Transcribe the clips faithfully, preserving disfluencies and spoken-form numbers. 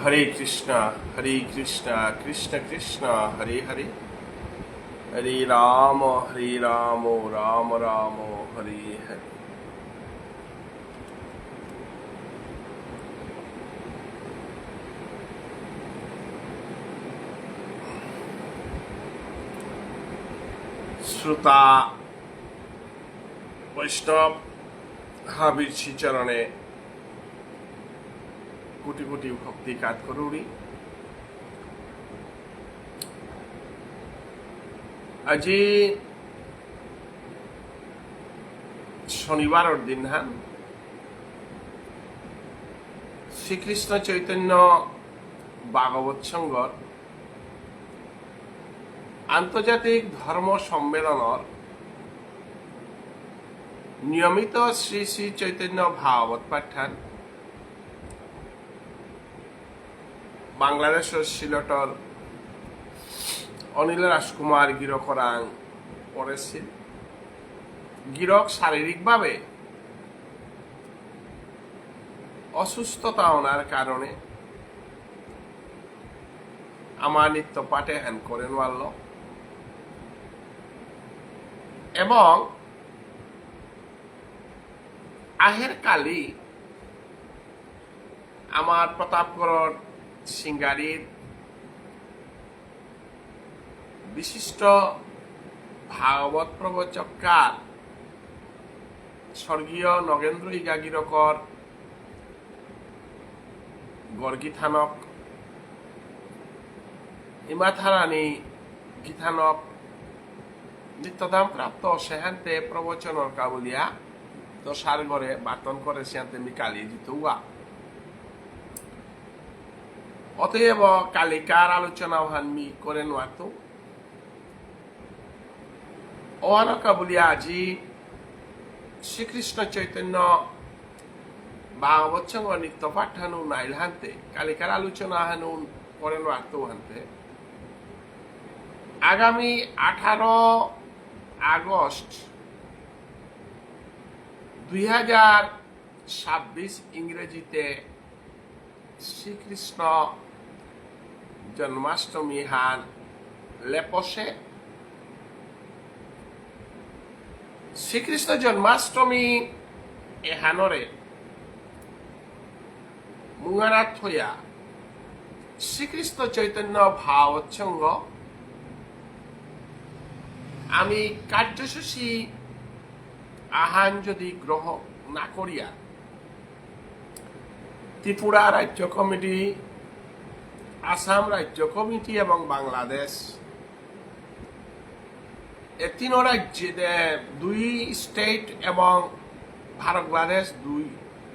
হরে কৃষ্ণ, হরে কৃষ্ণ, কৃষ্ণ কৃষ্ণ, হরে হরে, হরে রাম, হরে রাম, রাম রাম, হরে হরে। শ্রোতা বৈষ্ণব হাবির শ্রীচরণে কোটি কোটি ভক্তি কাত করুরি। আজি শনিবারর দিনহান শ্রীকৃষ্ণ চৈতন্য ভাগবত সংঘর আন্তর্জাতিক ধর্ম সম্মেলনর নিয়মিত শ্রী শ্রী চৈতন্য ভাগবত পাঠহান বাংলাদেশর সিলেটর অনিল রাজকুমার গিরকরাং করেছিল। গিরক শারীরিকভাবে অসুস্থতা অনার কারণে আমার নিত্য পাঠ এহান করে নোয়ারল। এবং আহের কালি আমার প্রতাপগড়র সিঙ্গারির বিশিষ্ট ভাগবত প্রবচককার স্বর্গীয় নগেন্দ্র ইগা গিরকর গড় গিথানক, ইমাথারানি গিথানক নিত্যধাম প্রাপ্ত সেহান্তে প্রবচনর কাবুলিয়া দশার ঘরে বাতন করে সিয়ান্তে মি কালি জিতুয়া। অতএব কালিকার আলোচনা ওহান মি করে নোয়াতু। ওহানর কাবুলিয়া আজি শ্রীকৃষ্ণ চৈতন্য ভাগবত সংঘ নিত্য পাঠ হানু নাইল হানতে, কালিকার আলোচনা হানু করে নোয়াতু হানতে। আগামী আঠারো আগস্ট দুই হাজার ছাব্বিশ ইংরেজিতে শ্রীকৃষ্ণ জন্মাষ্টমী হান লেপসে। শ্রীকৃষ্ণ জন্মাষ্টমী এহানরে মুঙানা থইয়া শ্রীকৃষ্ণ চৈতন্য ভাগবত সংঘ আমি কার্যসূচী আহান যদি গ্রহণ না করিয়া ত্রিপুরা রাজ্য কমিটি, আসাম রাজ্য কমিটি এবং বাংলাদেশ, এ তিন রাজ্যে, এ, দুই স্টেট এবং বাংলাদেশ দুই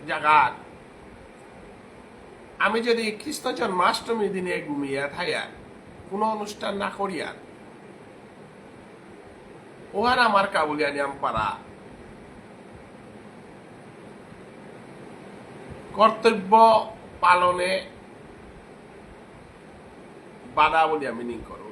জায়গার আমি যদি কৃষ্ণ জন্মাষ্টমী দিনে ঘুমিয়ে থাইয়া কোনো অনুষ্ঠান না করিয়া, ওহান আমার কাবুলিয়া নিয়াম পারা কর্তব্য পালনে বাধা বলিয়া মিনিং করো।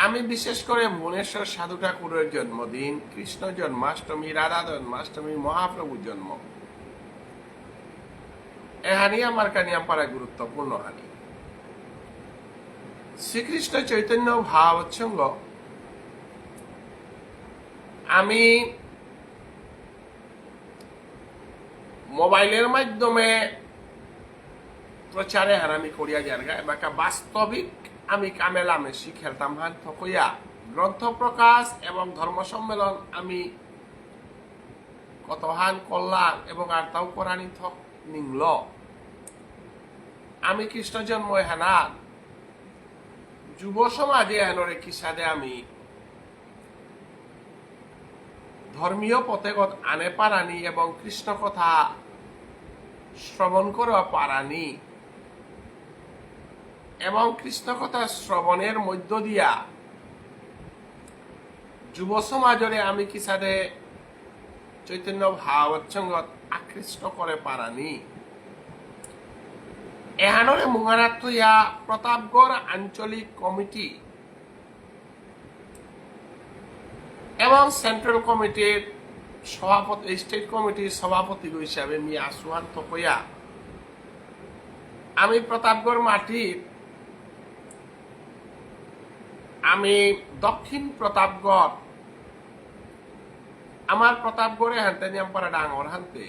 আমি বিশেষ করে ভুবনেশ্বর সাধু ঠাকুরের জন্মদিন, কৃষ্ণ জন্মাষ্টমী, রাধা জন্মাষ্টমী, মহাপ্রভু জন্ম, এহানি আমার কানি আম্পারা গুরুত্বপূর্ণ হানি। শ্রীকৃষ্ণ চৈতন্য ভাগবত সংঘ আমি মোবাইলের মাধ্যমে প্রচারে হারামি করিয়া যারগা, এবাকা বাস্তবিক আমি কামেলামে শিখেলতাম হান থকইয়া গ্রন্থ প্রকাশ এবং ধর্ম সম্মেলন আমি কতহান করলাম এবং আর তাও করানি থক নিংল। আমি কৃষ্ণ জন্ম এহানা যুব সমাজে এহানরে কিসাদে আমি ধর্মীয় পথেগত আনে পারানি এবং কৃষ্ণ কথা শ্রবণ করা পারানি এবং কৃষ্ণ কথা শ্রবণের মধ্য দিয়া যুব সমাজরে আমি কিসাদে চৈতন্য ভাগবত সংঘত আকৃষ্ট করে পারানি। এহানরে মুঙানাত থইয়া প্রতাপগড় আঞ্চলিক কমিটি এবং সেন্ট্রাল কমিটির সভাপতি, স্টেট কমিটির সভাপতি হিসাবে মি আসুহান থকইয়া আমি প্রতাপগড় মাটির, আমি দক্ষিণ প্রতাপগড়, আমার প্রতাপগড়ে হানতে নিয়ামপারা ডাঙর হানতে।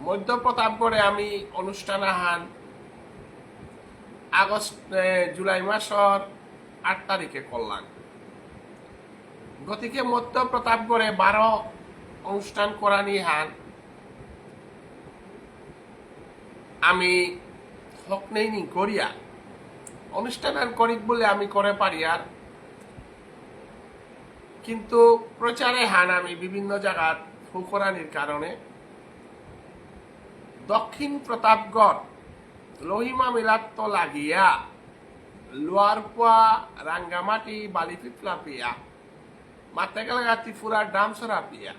মধ্য প্রতাপগড়ে আমি অনুষ্ঠান আহান আগস্ট, এ, জুলাই মাসর আট তারিখে করলাম। গতিকে মধ্য প্রতাপগড়ে বারো অনুষ্ঠান করানি হান আমি হক নেই নি করিয়া অনুষ্ঠান আর করিক বলে আমি করে পারি আর, কিন্তু প্রচারে হান আমি বিভিন্ন জায়গাত ফুকরানির কারণে দক্ষিণ প্রতাপগড় লহিমা মিলাত্ত লাগিয়া লোয়ারপুয়া রাঙ্গামাটি বালিপিপলা পিয়া মাতেকালগা ত্রিপুরা ডামসরা পিয়া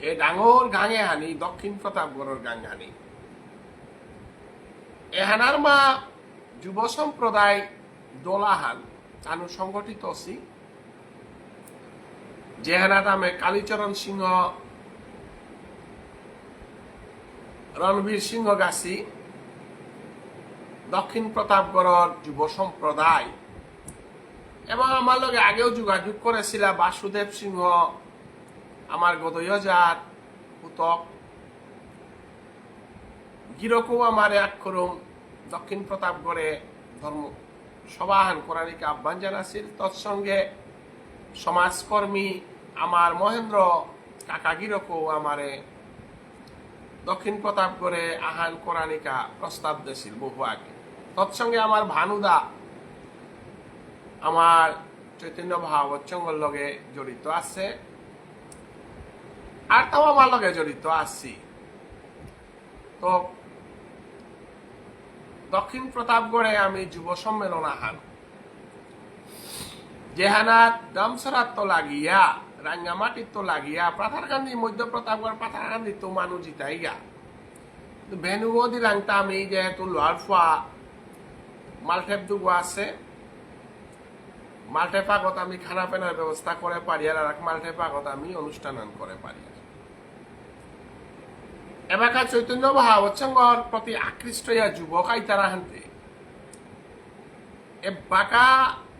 এ ডাঙর গাঙে হানি দক্ষিণ প্রতাপগড়র গাঙ হানি। এহানার মা যুব সম্প্রদায় দলাহান তানু সংগঠিত সি, যেহানাত আমি কালীচরণ সিংহ, রণবীর সিংহ গাছি, দক্ষিণ প্রতাপগড়র যুব সম্প্রদায় এবং আমার লগে আগেও যোগাযোগ করেছিলা বাসুদেব সিংহ, আমার গদৈজাত পুতক গিরকও আমারে আক্রম দক্ষিণ প্রতাপগড়ে ধর্ম সভাহান করানিকে আহ্বান জানাছিল। তৎসঙ্গে সমাজকর্মী আমার মহেন্দ্র কাকা গিরকও আমারে দক্ষিণ প্রতাপগড়ে আহান করানিকা প্রস্তাব দিছিল বহু আগে। তৎসঙ্গে আমার ভানুদা আমার চৈতন্য ভাগবত সংঘর লগে জড়িত আছে, আর তাও আমার লগে জড়িত আছি। তো দক্ষিণ প্রতাপগড়ে আমি যুব সম্মেলন আহান, যেহানাত ডামসরাত তো লাগিয়া, রাঙ্গামাটিত তো লাগিয়া, পাথারকান্দি, মধ্য প্রতাপগড়, পাথারকান্দি তো মানুষ জিতাইগা। তো ভেনুগো দিলাংতা আমি যেহেতু লোয়ারফুয়া মালঠেপ দুগো আছে, মালঠেপ আগত আমি খানা পেনার ব্যবস্থা করে পারি আর এক মালঠেপ আগত আমি অনুষ্ঠান করে পারি। এবাকা চৈতন্য ভাগবত সংঘর প্রতি আকৃষ্ট ইয়া যুবক আইতারা হানতে। এবাকা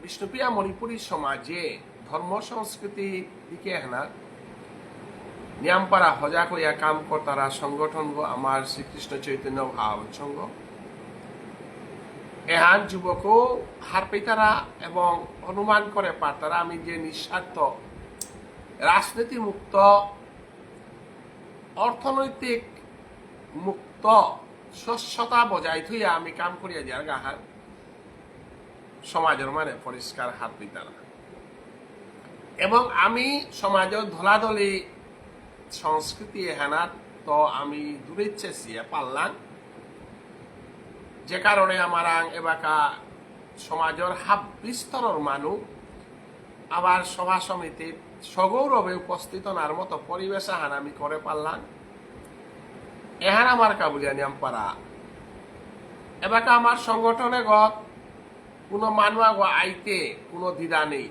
বিষ্ণুপ্রিয়া মণিপুরী সমাজে ধর্ম সংস্কৃতি দিকে হেনা নিয়ামপারা হজাক হইয়া কাম করতারা সংগঠন গো আমার শ্রীকৃষ্ণ চৈতন্য ভাগবত সংঘ। এহান যুবকও হারপেইতারা এবং অনুমান করে পারতারা আমি যে নিঃস্বার্থ রাজনীতি মুক্ত অর্থনৈতিক মুক্ত স্বচ্ছতা বজায় থইয়া আমি কাম করিয়া যার গাহান সমাজের মানে পরিষ্কার হাত দিতারা। এবং আমি সমাজের ধলাধলি সংস্কৃতি এহানাত তো আমি দূরে চেঁচিয়ে পারলাম, যে কারণে আমার আং এবাকা সমাজের হাব্বি স্তরর মানু আবার সভা সমিতিত সগৌরবে উপস্থিত অনার মতো পরিবেশ আহান আমি করে পারলাম। এহান আমার কাবুলিয়া নিয়াম পারা। এবাকা আমার সংগঠনে গত কোনো মানু আগো আইতে কোনো দ্বিধা নেই।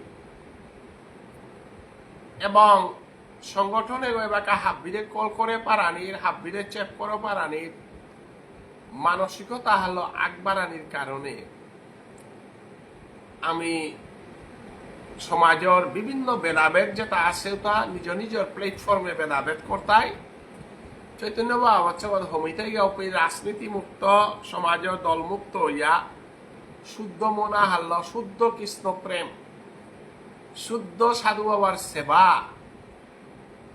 এবং সংগঠনে এবাকা হাব্বিরে কল করে পারানির, হাব্বিরে চেপ করে পারানির মানসিকতা হলো আগবাড়ানির কারণে আমি সমাজের বিভিন্ন ভেদাভেদ যেটা আছে ওটা নিজ নিজের প্ল্যাটফর্মে ভেদাভেদ করতাই। চৈতন্য বাবা হচ্ছে হমিতাই গাউপি রাজনীতি মুক্ত, সমাজের দলমুক্ত হইয়া শুদ্ধ মনা হাল্লা, শুদ্ধ কৃষ্ণ প্রেম, শুদ্ধ সাধু বাবার সেবা,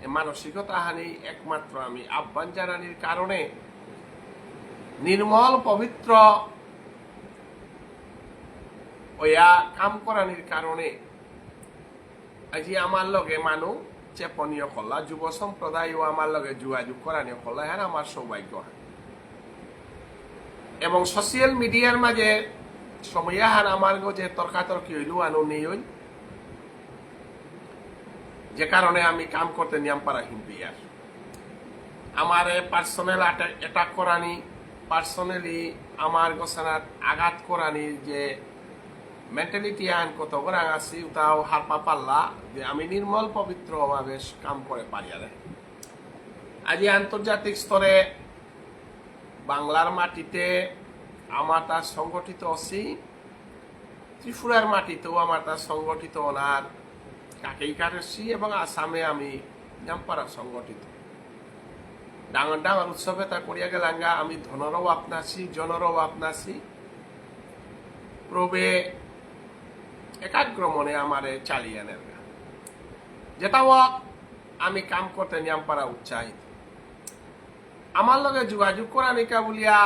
এ মানসিকতা হানি একমাত্র আমি আহ্বান জানানির কারণে, নির্মল পবিত্র ওয়া কাম করানির কারণে আজি আমার লগে মানু চেপনীয় করলা, যুব সম্প্রদায়ও আমার লগে যোগাযোগ করানি করলা, হ্যাঁ আমার সৌভাগ্য। এবং সোশ্যাল মিডিয়ার মাঝে সময় আহান আমার গো যে তর্কাতর্কি হইল আনো নেই হইল, যে কারণে আমি কাম করতে নিয়াম পারা হিম্পিয়ার। আমারে পার্সোনাল অ্যাটাক করানি, পার্সোনালি আমার গোসানাত আঘাত করানি যে মেন্টালিটি আন কত গোরাং আছি, উতাও হারপা পাল্লা যে আমি নির্মল পবিত্র ভাবে কাম করে পারিয়ারে। আজি আন্তর্জাতিক স্তরে বাংলার মাটিতে আমার তা সংগঠিত আছি, ত্রিপুরার মাটিতেও আমার তা সংগঠিত অনার কাকেই কারেসি এবং আসামে আমি নিয়ামপারা সংগঠিত। ডাঙর ডাঙর উৎসবে তা করিয়া গেলাঙ্গা, আমি ধনরও আপনাসি, জনরও আপনাসি। প্রভে একাগ্র মনে আমারে চালিয়ে নেবে। যেটা হোক, আমি কাম করতে নিয়ামপারা উৎসাহিত। আমার লগে যোগাযোগ করানিকা বুলিয়া,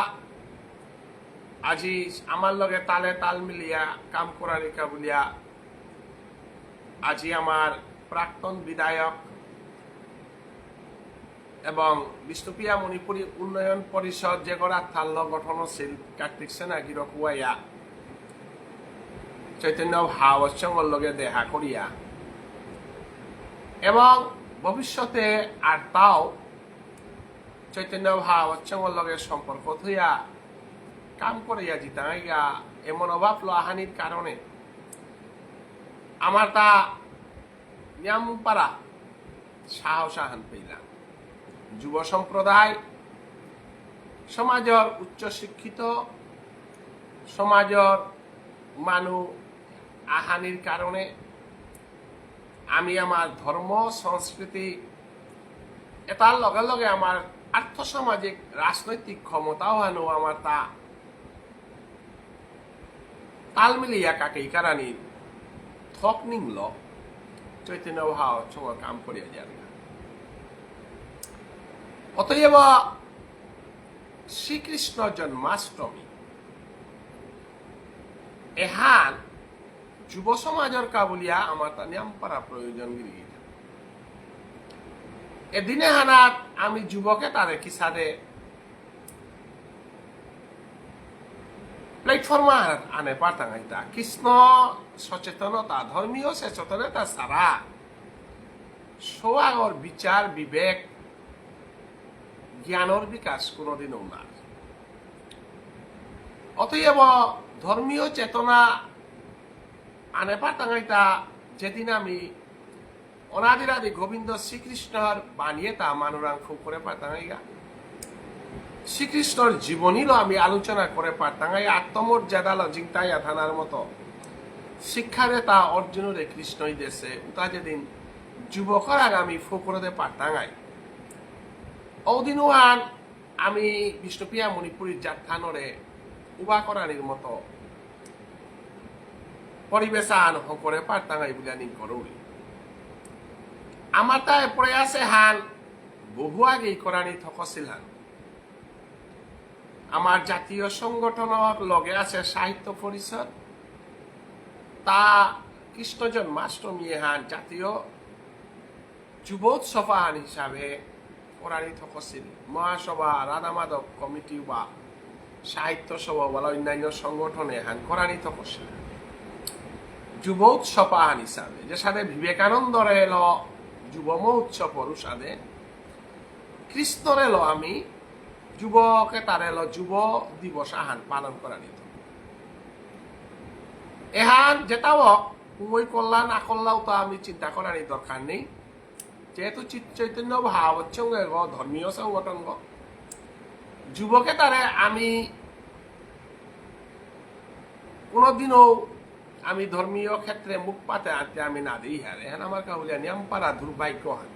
আজি আমার লগে তালে তাল মিলিয়া কাম করানিকা বুলিয়া, আজি আমার প্রাক্তন বিধায়ক এবং বিষ্ণুপ্রিয়া মণিপুরী উন্নয়ন পরিষদ যেগর আত্মাল্য গঠন আছিল কার্তিক সেনা গিরকুয়াইয়া চৈতন্য ভাগবত সংঘর লগে দেখা করিয়া এবং ভবিষ্যতে আর তাও চৈতন্য ভাগবত সংঘর লগে সম্পর্ক থইয়া কাম করিয়া জিতাঙাইগা এমন অভাব লো আহানির কারণে আমার তা নিয়ামপারা সাহস আহান পেলাম। যুব সম্প্রদায়, সমাজর উচ্চ শিক্ষিত, সমাজর মানু আহানির কারণে আমি আমার ধর্ম, সংস্কৃতি, এটার লগে লগে আমার আর্থসামাজিক রাজনৈতিক ক্ষমতাও হানো আমার তা তাল মিলিয়া কাকেই কারানি থক নিংল চৈতন্য ভাগবত সংঘ কাম করিয়া যার। অতএব শ্রীকৃষ্ণ জন্মাষ্টমী এহান যুব সমাজর কা বুলিয়া আমার তা নিয়ামপারা প্রয়োজন গিরি গিরি। এদিনে হানাত আমি যুবকে তারে কিসাদে প্ল্যাটফর্ম আনে পারতাঙাইতা। কৃষ্ণ সচেতনতা, ধর্মীয় সচেতনতা ছাড়া সৌ আগর বিচার, বিবেক, জ্ঞানর বিকাশ কোনোদিনও না। অতএব ধর্মীয় চেতনা আনে পারতাঙাইতা যেদিন আমি অনাদিরাদি গোবিন্দ শ্রীকৃষ্ণর বাণী এতা মানুরাং ফু করে পারতাঙাইগা। শ্রীকৃষ্ণর জীবনীলো আমি আলোচনা করে পারতাঙাই, আত্মমর্যাদালো জিংতাইয়া থানার মতো শিক্ষাদাতা অর্জুনরে কৃষ্ণই দেসে, উতা যেদিন যুবকর আগে আমি ফু করে দে পারতাঙাই। ওদিন ওহান আমি বিষ্ণুপ্রিয়া মণিপুরী জাতহানরে উবা করানির মতো পরিবেশ আন হকরে পারতাঙাই বুলিয়া নিং করৌরি। আমার তাই প্রয়াসে হান বহু আগেই করানি থকসিল হান। আমার জাতীয় সংগঠনর লগে আছে সাহিত্য পরিষদ, তা কৃষ্ণ জন্মাষ্টমী হান জাতীয় যুব উৎসব আহান হিসাবে করানি থকসিল। মহাসভা, রাধা মাধব কমিটি বা সাহিত্য সভা বা অন্যান্য সংগঠনে হান করানি থকসিল। যুব উৎসব আহান হিসাবে, যে সাথে বিবেকানন্দরে এলো যুব মহোৎসব পুরুষ আদে, কৃষ্ণরে এলো আমি যুবকে তারে এলো যুব দিবস আহান পালন করানি থক। এহান যেটাও কুমই করলা না করলাও তো আমি চিন্তা করানি দরকার নেই। যেহেতু চিত-, চৈতন্য ভাগবত সংঘ গো, ধর্মীয় সংগঠন গো, যুবকে তারে আমি কোনোদিনও আমি ধর্মীয় ক্ষেত্রে মুখ পাতে আনতে আমি না দিই হারে। এহান আমার কাউলিয়া নিয়াম পারা দুর্ভাগ্য হান।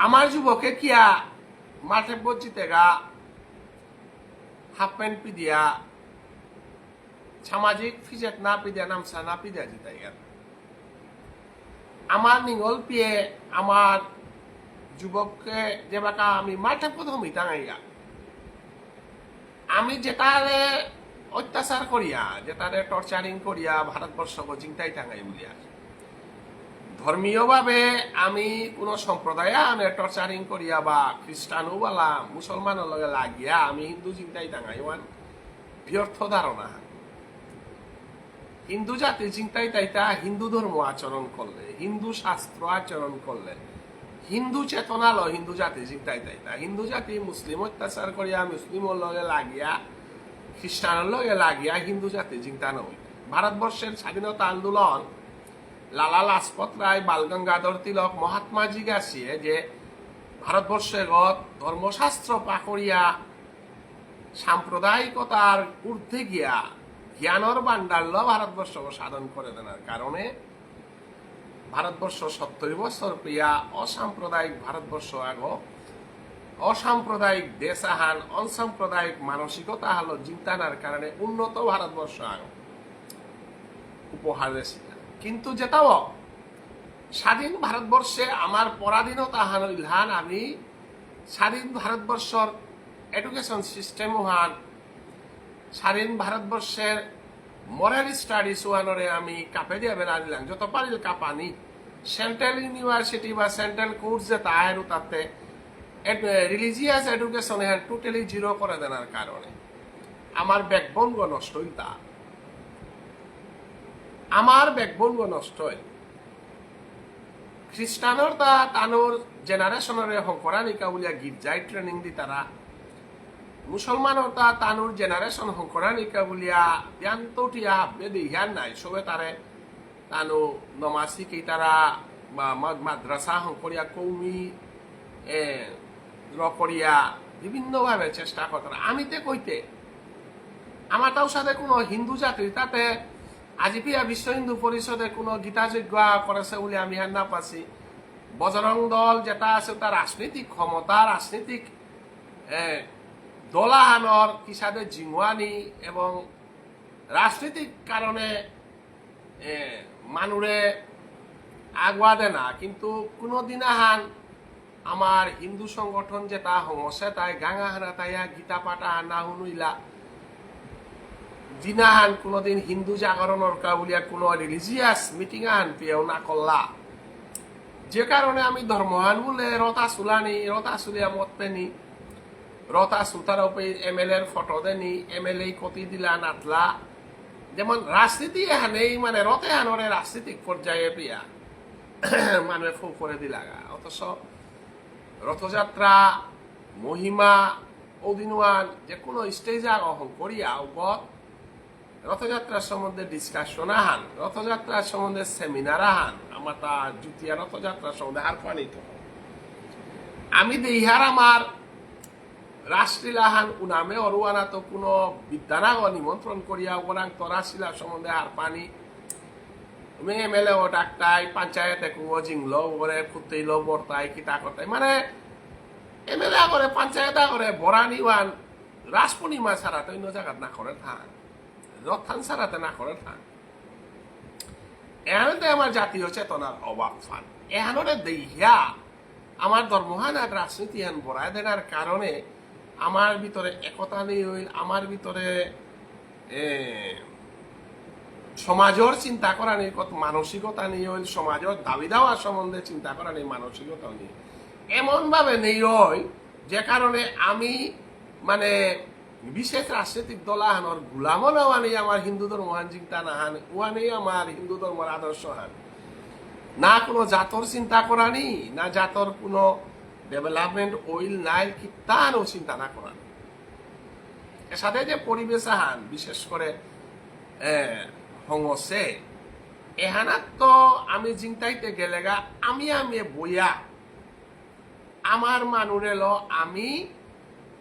আমার যুবকে কিয়া মাঠে বজিতেগা হাফ প্যান্ট পিদিয়া সামাজিক ফিজেত না পিদিয়া, নামসা না পিদিয়া জিতাইগা। আমার নিঙল পিয়ে আমার যুবককে যেবাকা আমি মাঠে প্রথম ইতাঙাইগা। আমি যেতারে অত্যাচার করিয়া, যেতারে টর্চারিং করিয়া ভারতবর্ষ গো জিংতাই থাঙাই বুলিয়া। ধর্মীয়ভাবে আমি কোনো সম্প্রদায় আনে টর্চারিং করিয়া বা খ্রিস্টানও বালা মুসলমানর লগে লাগিয়া আমি হিন্দু জিংতাই থাঙাই ওয়ান ব্যর্থ ধারণা। হিন্দু জাতি জিংতাই তাইতা হিন্দু ধর্ম আচরণ করলে, হিন্দু শাস্ত্র আচরণ করলে, হিন্দু চেতনালো হিন্দু জাতি জিংতাই তাইতা। হিন্দু জাতি মুসলিম অত্যাচার করিয়া মুসলিমর লগে লাগিয়া, খ্রিস্টানর লগে লাগিয়া হিন্দু জাতি জিংতা নয়। ভারতবর্ষের স্বাধীনতা আন্দোলন লালা লাজপত রায়, বাল গঙ্গাধর তিলক, মহাত্মা জিজ্ঞাসিয়ে যে ভারতবর্ষ এগত ধর্মশাস্ত্র পাকরিয়া সাম্প্রদায়িকতার ঊর্ধ্বে গিয়া জ্ঞানর ভাণ্ডারলো ভারতবর্ষ সাধন করে দেনার কারণে ভারতবর্ষ সত্তর বছর পেয়া অসাম্প্রদায়িক ভারতবর্ষ আগ, অসাম্প্রদায়িক দেশ আহান, অসাম্প্রদায়িক মানসিকতা হালো জিংতানার কারণে উন্নত ভারতবর্ষ আগ উপহার দেসিলা। কিন্তু যেতাও স্বাধীন ভারতবর্ষে আমার পরাধীনতা হান ইলহান আমি স্বাধীন ভারতবর্ষর education system হান স্বাধীন ভারতবর্ষের moral studies ওহানরে আমি কাপে দিয়া বেলা দিলাম, যত পারিল কাপানি। Central university বা central course যে তাহের তাতে এড-, religious education এহান totally zero করে দেনার কারণে আমার backbone গ নষ্ট হইল তা। আমার backbone গ নষ্ট হইল। খ্রিস্টানর তা তানুর generation রে হংকরানিকা বুলিয়া গির্জায় training দিতারা। মুসলমানর তা তানুর generation হংকরানিকা বুলিয়া বিয়ান্ত উঠিয়া হাব্বে দেহিয়ার নাই। সবে তারে তানু নমাজ শিখেইতারা বা মা-, মাদ্রাসা হংকরিয়া কৌমি, এ, র করিয়া বিভিন্নভাবে চেষ্টা করতারা। আমি তে কইতে, আমার তাও সাথে কোনো হিন্দু জাতির তাতে আজি পিয়া বিশ্ব হিন্দু পরিষদে কোনো গীতা যজ্ঞ করেছে বলে আমি হার না পাচ্ছি। বজরং দল যেটা আছে, ওটা রাজনৈতিক ক্ষমতা, রাজনৈতিক, এ, দলাহানর কিসাদে জিঙ্গুয়ানি এবং রাজনৈতিক কারণে, এ, মানুরে আগুয়া দেনা, কিন্তু কোনো দিন আহান আমার হিন্দু সংগঠন যেটা হঙসে তাই গাঙা হানা তাইয়া গীতা পাঠ আহান না হুনুইলা। দিনাহান কোনোদিন হিন্দু জাগরণর কা বুলিয়া কোনো religious meeting আহান পেয়েও না করলা। যে কারণে আমি ধর্মহান বুলে রথা চুলানি, রথা চুলিয়া মত পেনি, রথা সুতার উপরে এমএলএর ফটো দেনি, এমএলএ কতি দিলা নাতলা। যেমন রাজনীতি এহানেই মানে রথে হানরে রাজনৈতিক পর্যায়ে পেয়া মানে ফু করে দিলাগা। অথচ রথযাত্রা মহিমা ওদিনওয়ান যে কোনো stage আগ হঙকরিয়া উগত রথযাত্রার সম্বন্ধে discussion আহান, রথযাত্রার সম্বন্ধে seminar আহান, আমার তা জুতিয়া রথযাত্রার সম্বন্ধে হারপানি তো। আমি দেইহার আমার রাসলীলা হান উনামে অরুয়ানা তো কোনো বিদ্যানাগ নিমন্ত্রণ করিয়া ওরাং তো রাসলীলা সম্বন্ধে হারপানি। তুমি এমএলএ ও ডাকতাই, পঞ্চায়েতে কুয়ো জিংলো, ওরে ফুতেইলো, বর্তাই, কিতা করতাই। মানে এমএলএ করে, পঞ্চায়েত করে, বরানি ওয়ান, রাস পূর্ণিমা ছাড়া তো অন্য জায়গাত না করে থান। রথহান ছাড়া তো না করে থান। এহানতে আমার জাতীয় চেতনার অভাব ফান। এহানরে দেইয়া আমার ধর্মহান আর রাজনীতি হান বড়ায় দেনার কারণে আমার ভিতরে একতা নেই হইল, আমার ভিতরে, এ, সমাজর চিন্তা করানির কত মানসিকতা নেই হইল, সমাজর দাবি দাওয়া সম্বন্ধে চিন্তা করানির মানসিকতা নেই। এমন ভাবে নেই হইল যে কারণে আমি মানে বিশেষ রাজনৈতিক দল আহানর গুলামও না ওয়ানি আমার হিন্দু ধর্ম হান চিন্তা না হান, ওয়ানি আমার হিন্দু ধর্মর আদর্শ হান। না কোনো জাতর চিন্তা করানি, না জাতর কোনো development ওইল নাইল কিত্তানও চিন্তা না করানি। এসাদে যে পরিবেশ আহান, বিশেষ করে, এ, হঙসে, এহানাত তো আমি জিংতাইতে গেলেগা, আমি আমি বইয়া, আমার মানুরে লো আমি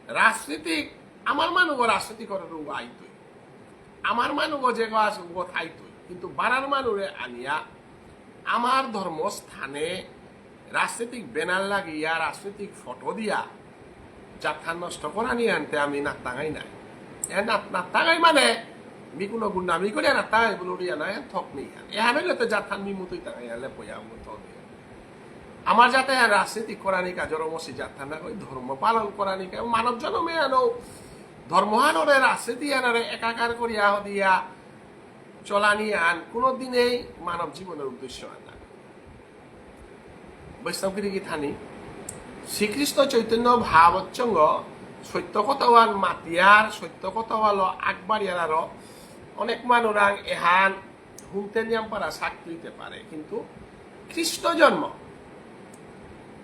রাজনীতিক, আমার মানু রাজনীতি করে রু আইতই, আমার মানু যে গো আছে ও থাইতই, কিন্তু বারার মানুরে আনিয়া আমার ধর্মস্থানে রাজনৈতিক ব্যানার লাগিয়া, রাজনৈতিক ফটো দিয়া জাতহান নষ্ট করানি আনতে আমি নাত্তাঙাই নাই। এ নাত-, নাত্তাঙাই মানে মি কোনো গুন্ডামি করে নাত্তাঙাই বলে উড়িয়া নাই, থক নেই। এহান হইলে তো জাতহান মি মুতুই তাঙাই আনলে পয়া মুতো দিয়ে। আমার জাতে আর রাজনীতি করানি কাজর মসি জাতহান না কই ধর্ম পালন করানি কা-, মানব জন্মে আনো ধর্মহানরে রাজনীতি আনারে একাকার করিয়া দিয়া চলানি আন কোনো দিনেই মানব জীবনের উদ্দেশ্য আন না। বৈষ্ণব গিরি গীতানি শ্রীকৃষ্ণ চৈতন্য ভাবচ্ছঙ্গ সত্য কথাওয়ান মাতিয়ার, সত্য কথাওয়ালো আকবারিয়ার আরো অনেক মানুরাং এহান হুনতে নিয়াম পারা সাক্ত হইতে পারে, কিন্তু খ্রিস্ট জন্ম,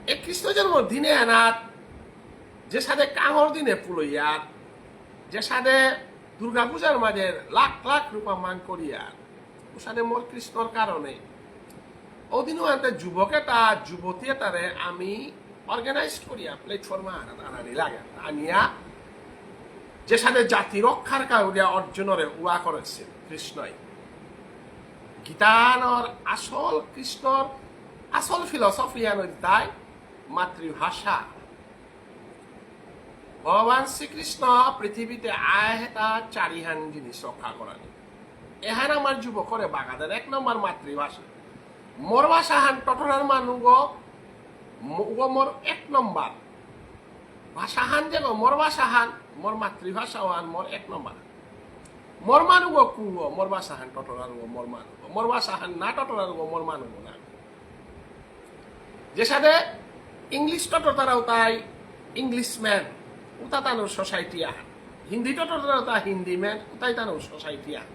এ খ্রিস্ট জন্ম দিনে আনাত যে সাদে কাঙর দিনে পুলইয়ার, যে সাদে দুর্গা পূজার মাঝে লাখ লাখ রূপা মান করিয়ার, উসাদে মোর কৃষ্ণর কারণে। ওদিনও আনতে যুবক এটা, যুবতী এটারে আমি অর্গানাইজড করিয়া প্ল্যাটফর্ম আনা আনানি লাগে। আনিয়া যেসাদে জাতি রক্ষার কাউরিয়া অর্জুনরে উয়া করেছিল কৃষ্ণই। গীতানর আসল, কৃষ্ণর আসল ফিলসফি আন ইলতাই মাতৃভাষা। ভগবান শ্রীকৃষ্ণ পৃথিবীতে আয় হেতা চারিহান জিনিস রক্ষা করানি। এহান আমার যুবকরে বাগাদার এক নম্বর মাতৃভাষা। মোর ভাষাহান টটরার মানুগ, ম-, উগ মোর এক নম্বর। ভাষাহান যেগ মোর ভাষাহান, মোর মাতৃভাষাহান মোর এক নম্বর। মোর মানুগ কুগ, মোর ভাষাহান টটরার উগ মোর মানুগ। মোর ভাষাহান না টটরার উগ মোর মানুগ না। যেসাদে ইংলিশ টটরতারা উতাই ইংলিশম্যান, উতা তানুর সোসাইটি আহান। হিন্দি টটরতারা উতা হিন্দিম্যান, উতাই তানুর সোসাইটি আহান।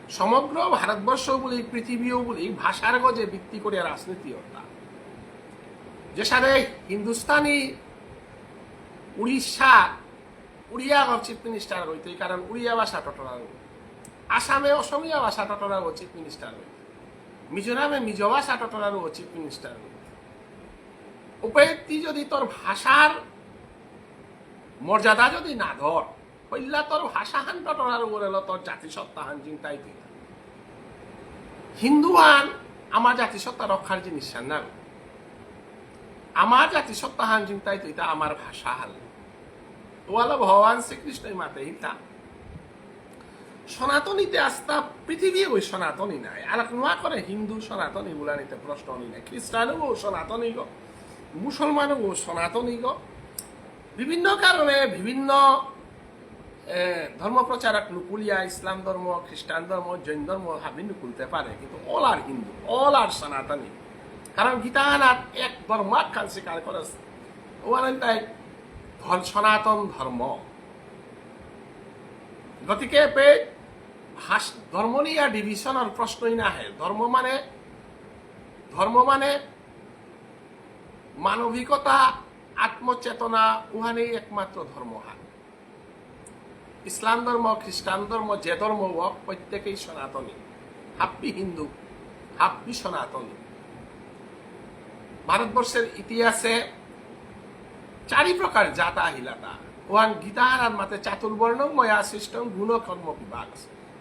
সমগ্র ভারতবর্ষ বুলি, পৃথিবীও বুলি, ভাষার গজে ভিত্তি করিয়া রাজনীতি অর্থাৎ। যেসাদে হিন্দুস্তানি, উড়িষ্যা, উড়িয়া চিফ মিনিস্টার হইতে, কারণ উড়িয়া ভাষা টটরার। আসামে অসমীয়া ভাষা টটরার চিফ মিনিস্টার হইতে। মিজোরামে মিজো ভাষা টটরার চিফ মিনিস্টার হইতে। উপেত্তি যদি তোর ভাষার মর্যাদা যদি না ধর, হইলা তোর ভাষাহান টটরার উপরে লো তোর জাতিসত্তাহান জিংতাই তুই। হিন্দুহান আমার জাতিসত্তা রক্ষার জিনিস না। আমার জাতিসত্তাহান জিংতাই তুই তা আমার ভাষাহান। ওয়ালা ভগবান শ্রীকৃষ্ণই মাতে হিতা। সনাতনীতে আস্থা পৃথিবী ওই সনাতনী নাই। আর নোয়া করে হিন্দু সনাতনী বুলানিতে প্রশ্ন নেই নাই। খ্রিস্টানও সনাতনী গো, মুসলমানও সনাতনী গো। বিভিন্ন কারণে বিভিন্ন, এ, ধর্ম প্রচারক নুকুলিয়া ইসলাম ধর্ম, খ্রিস্টান ধর্ম, জৈন ধর্ম হাবি নুকুলতে পারে, কিন্তু all are Hindu, all are সনাতনী। কারণ গীতাহানাত এক ধর্ম আখ্যান স্বীকার করেছে। ওয়ালেন তাই ধর-, সনাতন ধর্ম। গতিকে এপে ভাষ-, ধর্ম নিয়া ডিভিশনর প্রশ্নই না আহে। ধর্ম মানে, ধর্ম মানে মানবিকতা, আত্মচেতনা, উহানেই একমাত্র ধর্মহান। ইসলাম ধর্ম, খ্রিস্টান ধর্ম, যে ধর্ম হোক, প্রত্যেকেই সনাতনী। হাব্বি হিন্দু, হাব্বি সনাতনী। ভারতবর্ষের ইতিহাসে চারি প্রকার জাত আহিলাতা। ওহান গীতাহানার মাতে চাতুর্বর্ণং ময়া সৃষ্টং গুণ কর্ম বিভাগ।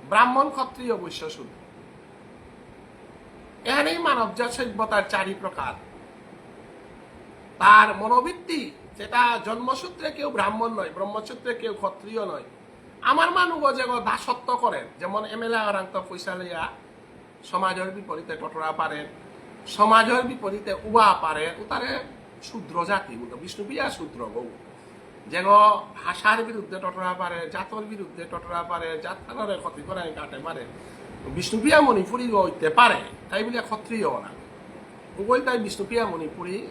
ব্রাহ্মণ, ক্ষত্রিয়, বৈশ্য, শূদ্র। এহানেই মানব জাত সভ্যতার চারি প্রকার। তার মনোবৃত্তি, যেটা জন্মসূত্রে কেউ ব্রাহ্মণ নয়, ব্রহ্মসূত্রে কেউ ক্ষত্রিয় নয়। আমার মানুষ যেগো দাসত্ব করে, যেমন এমএলএ আরান্ত পয়সা লইয়া সমাজের বিপরীতে টটরা পারে, সমাজের বিপরীতে উবা পারে, উতারে শূদ্র জাতি বুলতো, বিষ্ণুপ্রিয়া শূদ্র গো। যেগো ভাষার বিরুদ্ধে টটরা পারে, জাতর বিরুদ্ধে টটরা পারে, জাতহানরে ক্ষতি করে কাটে পারে, বিষ্ণুপ্রিয়া মণিপুরী গো হইতে পারে, তাই বলে ক্ষত্রিয় না। ওগোল তাই বিষ্ণুপ্রিয়া মণিপুরী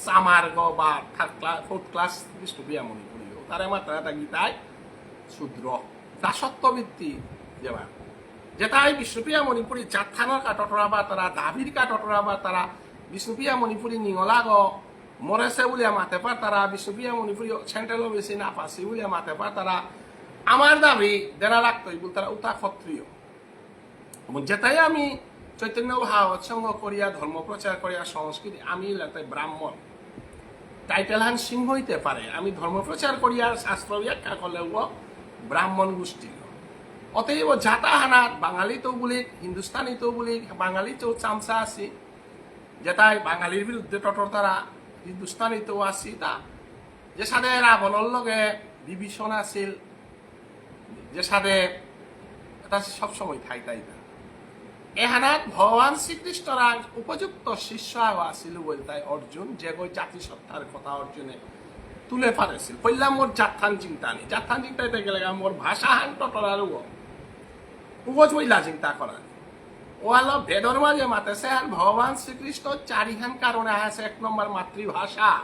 চামার গো বা third class, fourth class Bishnupriya Manipuri গো। তারে মাত্রা এটা গীতায় শূদ্র, দাসত্ববৃত্তি যেবা। যেটাই বিষ্ণুপ্রিয়া মণিপুরী জাতহানর কা টটরা বা তারা, দাবির কা টটরা বা তারা, বিষ্ণুপ্রিয়া মণিপুরী নিঙলা গো, মরেছে বুলিয়া মাতে পারতারা, বিষ্ণুপ্রিয়া মণিপুরী সেন্ট্রাল ওবিসি না পাসি বুলিয়া মাতে পারতারা, আমার দাবি দেনা লাগতই বুলতারা, উতা ক্ষত্রিয়। এবং যেটাই আমি চৈতন্য ভাগবত সংঘ করিয়া, ধর্ম প্রচার করিয়া, সংস্কৃতি, আমি লাগতে ব্রাহ্মণ। টাইটেল হান সিংহ হইতে পারে, আমি ধর্ম প্রচার করিয়া, শাস্ত্র ব্যাখ্যা করলেও ব্রাহ্মণ গোষ্ঠী। অতএব জাতা হানাত বাঙালি তো বুলি, হিন্দুস্তানি তো বুলি, বাঙালি তো চামচা আছি, যেটাই বাঙালির বিরুদ্ধে টটরতারা, হিন্দুস্তানিত আসি তা, যে সাদে রাবণর লগে বিভীষণ আছিল, যে সাদে এটা সবসময় থাইতাই তা। এহানাত ভগবান শ্রীকৃষ্ণর আগ উপযুক্ত শিষ্য আগ আছিল বুলতাই অর্জুন, যে গো জাতিসত্তার কথা অর্জুনে তুলে পারেছিল। কইলাম মোর জাতহান চিন্তানি, জাতহান চিন্তাইতে গেলে গা মোর ভাষাহান টটরার উগো, উগো চইলা চিন্তা করা। ওয়ালা বেদর মাঝে মাতেছে, আর ভগবান শ্রীকৃষ্ণ চারিহান কারণে আছে, এক নম্বর মাতৃভাষা।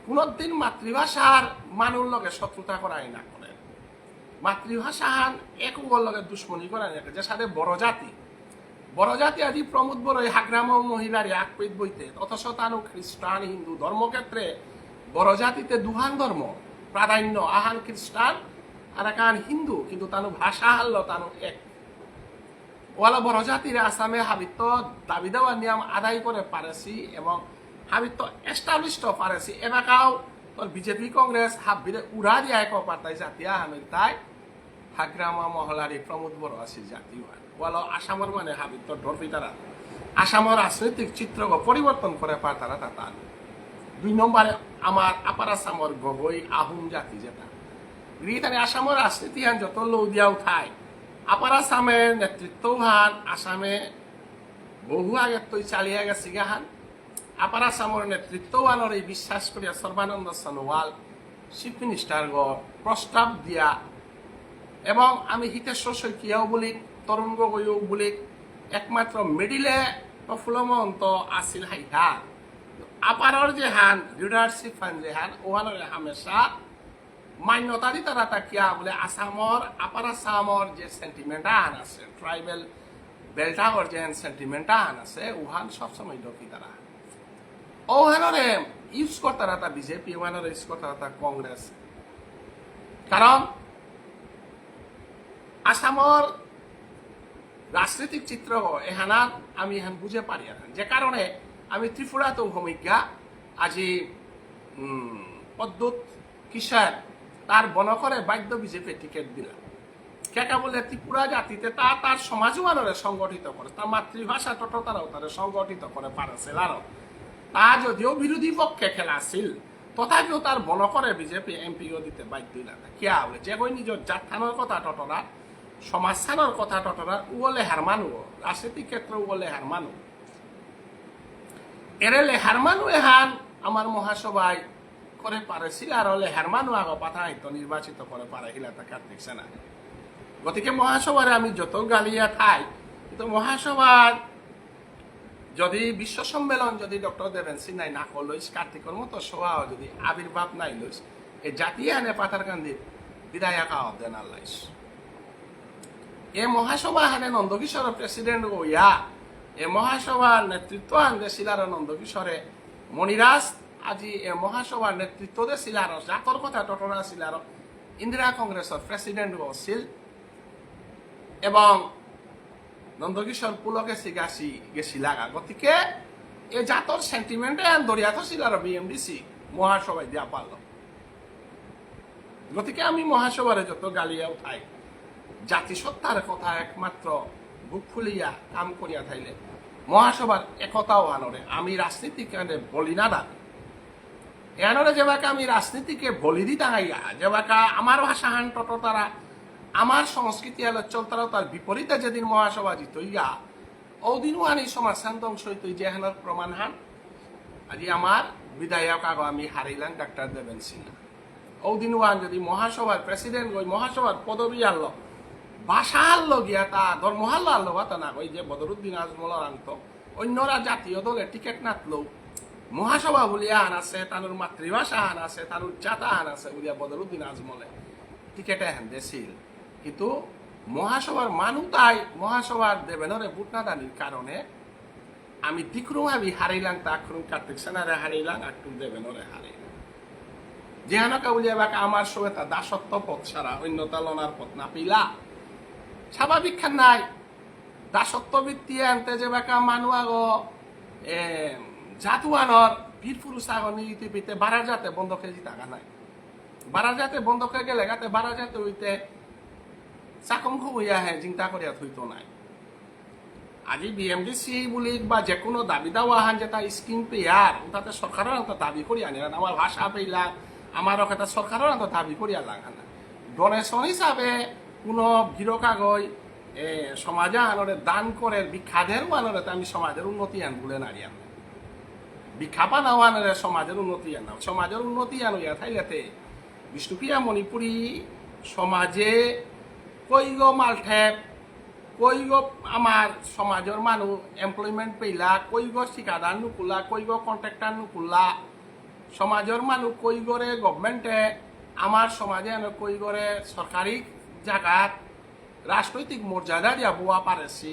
কোনোদিন মাতৃভাষার মানুষ লগে শত্রুতা করাই না করে। মাতৃভাষাহান এক উগর লগে দুশ্মনী করাই না করে। যে সাদে বড় জাতি, বড় জাতি আজি প্রমোদ বড়ই হাগ্রাম মহিলার আকপিত বইতে, অথচ তানু খ্রিস্টান হিন্দু ধর্মক্ষেত্রে বড় জাতিতে দুহান ধর্ম প্রাধান্য, আহান খ্রিস্টান আর আহান হিন্দু, কিন্তু তানু ভাষা হারল তানু এক। ওয়ালা বড় জাতিরে আসামে হাবিত্ত দাবি দাওয়া নিয়ম আদায় করে পারেসি এবং হাবিত্ত এস্টাবলিশ তো পারেসি। এবাকাও তোর বিজেপি কংগ্রেস হাবিরে উড়া দিয়া এক পাতায় জাতি আহানই তাই হাগ্রামা মহলারি প্রমোদ বড় আসি জাতি ওয়ান। ওয়ালা আসামর মানে হাবিত্ত ডরফি তারা। আসামর রাজনৈতিক চিত্রগ পরিবর্তন করে পারতারা তাতান। দুই নম্বরে আমার আপার আসামর গগৈ আহোম জাতি যেটা। গিরিথানি আসামর রাজনীতি হান যত লৌ দিয়াও থাই। আপার আসামে নেতৃত্ব হান আসামে বহু আগে তৈ চালিয়া গেছে গা হান। আপার আসামর নেতৃত্ব হানর এই বিশ্বাস করিয়া সর্বানন্দ সোনোয়াল চিফ মিনিস্টার গ প্রস্তাব দিয়া এবং আমি হিতেশ্বর শইকিয়াও বলি, তরুণ গগৈও বলি, একমাত্র মিডিলে প্রফুল্ল মহন্ত আসিল হাইহা। আপারর যে হান, লিডারশিপ হান যে হান, ওহানরে হামেশা মান্যতা দিতারা তা কিয়া বুলে আসামর, আপার আসামর যে সেন্টিমেন্ট আহান আছে, ট্রাইবাল বেল্ট আগর যে সেন্টিমেন্ট আহান আছে, ওহান সবসময় ডকি তারা। ওহানরে ইউজ করতারা তা বিজেপি, ওহানরে ইউজ করতারা তা কংগ্রেস। কারণ আসামর রাজনৈতিক চিত্র এহানাত আমি এহান বুঝে পারি আর যে কারণে আমি ত্রিপুরাত ভূমিকা আজি উম, প্রদ্যুৎ কিশোর তার বনকরে বাধ্য বিজেপি টিকিট দিলা। কেকা বুলে ত্রিপুরা জাতিতে তা তার সমাজ মানুরে সংগঠিত করে, তার মাতৃভাষা টটতারাও তারে সংগঠিত করে পারেছিল আরো। তা যদিও বিরোধী পক্ষে খেলা আছিল, তথাপিও তার বনকরে বিজেপি এমপিও দিতে বাধ্য হইলা। কিয়া বুলে যে কই নিজের জাতহানর কথা টটরা, সমাজহানর কথা টটরা, উগলে হার মানু, রাজনৈতিক ক্ষেত্রে উগলে হার মানু। এরে লেহার মানু এহান আমার মহাসভায় করে পারেছিল, আর লেহার মানু আগ পাঠাই তো নির্বাচিত করে পারেছিল তা কার্তিক সেনা। গতিকে মহাসভারে আমি যত গালিয়া থাই, কিন্তু মহাসভার যদি বিশ্ব সম্মেলন যদি ডক্টর দেবেন সিনহাই না করলইস, কার্তিকর মতো সভাও যদি আবির্ভাব নাই লইস, এ জাতি আনে পাথারকান্দি বিধায়ক আহ দেন আল্লাইস। এ মহাসভা হানে নন্দকিশোর প্রেসিডেন্ট হইয়া, এ মহাসভার নেতৃত্ব আন দেসিলার নন্দকিশোরে মণিরাজ আজি এ মহাসভার নেতৃত্ব দেসিলার জাতর কথা টটরা সিলার ইন্দিরা কংগ্রেসর প্রেসিডেন্ট হসিল এবং নন্দকিশোর পুলকে সিগাসি গেসিলাগা। গতিকে এ জাতর সেন্টিমেন্ট আন দরিয়া থসিলার বিএমডিসি মহাসভায় দিয়া পারল। গতিকে আমি মহাসভারে যত গালিয়া উঠাই, জাতিসত্তার কথা একমাত্র বুক ফুলিয়া কাম করিয়া থাইলে মহাসভার একতাও আনরে আমি রাজনীতিক কারণে বলি না দাবি। এহানরে যেবাকা আমি রাজনীতিকে বলি দি টাঙাইয়া, যেবাকা আমার ভাষাহান টটতারা, আমার সংস্কৃতি আলো চলতারা তার বিপরীতে যেদিন মহাসভা জিতইয়া, ওদিন ওহানি সমাজহান ধ্বংস হইতই যেহানর প্রমাণহান। আজি আমার বিধায়ক আগ আমি হারাইলাম ডাক্তার দেবেন সিনহা। ওদিন ওহান যদি মহাসভার প্রেসিডেন্ট গই মহাসভার পদবী আনলো, ভাষা আনলো গিয়া তা ধর্ম হানলো আনলো বা তা না গই যে বদরুদ্দিন আজমল আনতো, অন্যরা জাতীয় দলে টিকিট নাতলো, মহাসভা বুলিয়া আন আছে, তানুর মাতৃভাষা আন আছে, তানুর জাতা আন আছে, বুলিয়া বদরুদ্দিন আজমলে টিকিট এহান দেছিল। কিন্তু মহাসভার মানু তাই মহাসভার দেবেনরে ভোট না দানির কারণে আমি দিকরুম আমি হারাইলাম, তা আক্রম কার্তিক সেনারে হারাইলাম, আক্রম দেবেনরে হারাইলাম। যেহানো কাউলিয়া বাকা আমার সঙ্গে তা দাসত্ব পথ ছাড়া অন্যতা লনার পথ না পিলা। স্বাভাবিক খান নাই। দাসত্ব বৃত্তি আনতে যে বাকা মানু আগো, এ, জাতুয়ানর বীর পুরুষ আগো নিয়তি পিতে বারা জাতে বন্ধকে জিতাগা নাই। বারা জাতে বন্ধকে গেলে গাতে বারা জাতে হইতে চাকম খুব হইয়া হে চিন্তা করিয়া থইতো নাই। আজি বিএমডিসি বুলি বা যে কোনো দাবি দাওয়া হান যেটা স্কিম পেয়ার, ওটাতে সরকারের তো দাবি করিয়া নিলেন। আমার ভাষা পেইলা, আমার ওখানে সরকারের তো দাবি করিয়া লাগানা। ডোনেশন হিসাবে কোনো গিরক আগই, এ, সমাজে আনরে দান করে, ভিক্ষা দের আনরে তো আমি সমাজের উন্নতি আন বলে নারিয়াম। ভিক্ষা পানাও আনরে সমাজের উন্নতি আন না। সমাজের উন্নতি আন ইয়া থাইলেতে বিষ্ণুপ্রিয়া মণিপুরী সমাজে কইগ মালঠেপ, কইগ আমার সমাজর মানু এমপ্লয়মেন্ট পেইলা, কইগ ঠিকাদার নুকুলা, কইগ কন্ট্রাক্টর নুকুলা, সমাজর মানু কইগরে গভর্নমেন্টে আমার সমাজে এনে কইগরে সরকারি জাগাত রাজনৈতিক মর্যাদা দিয়া বোয়া পারেছি।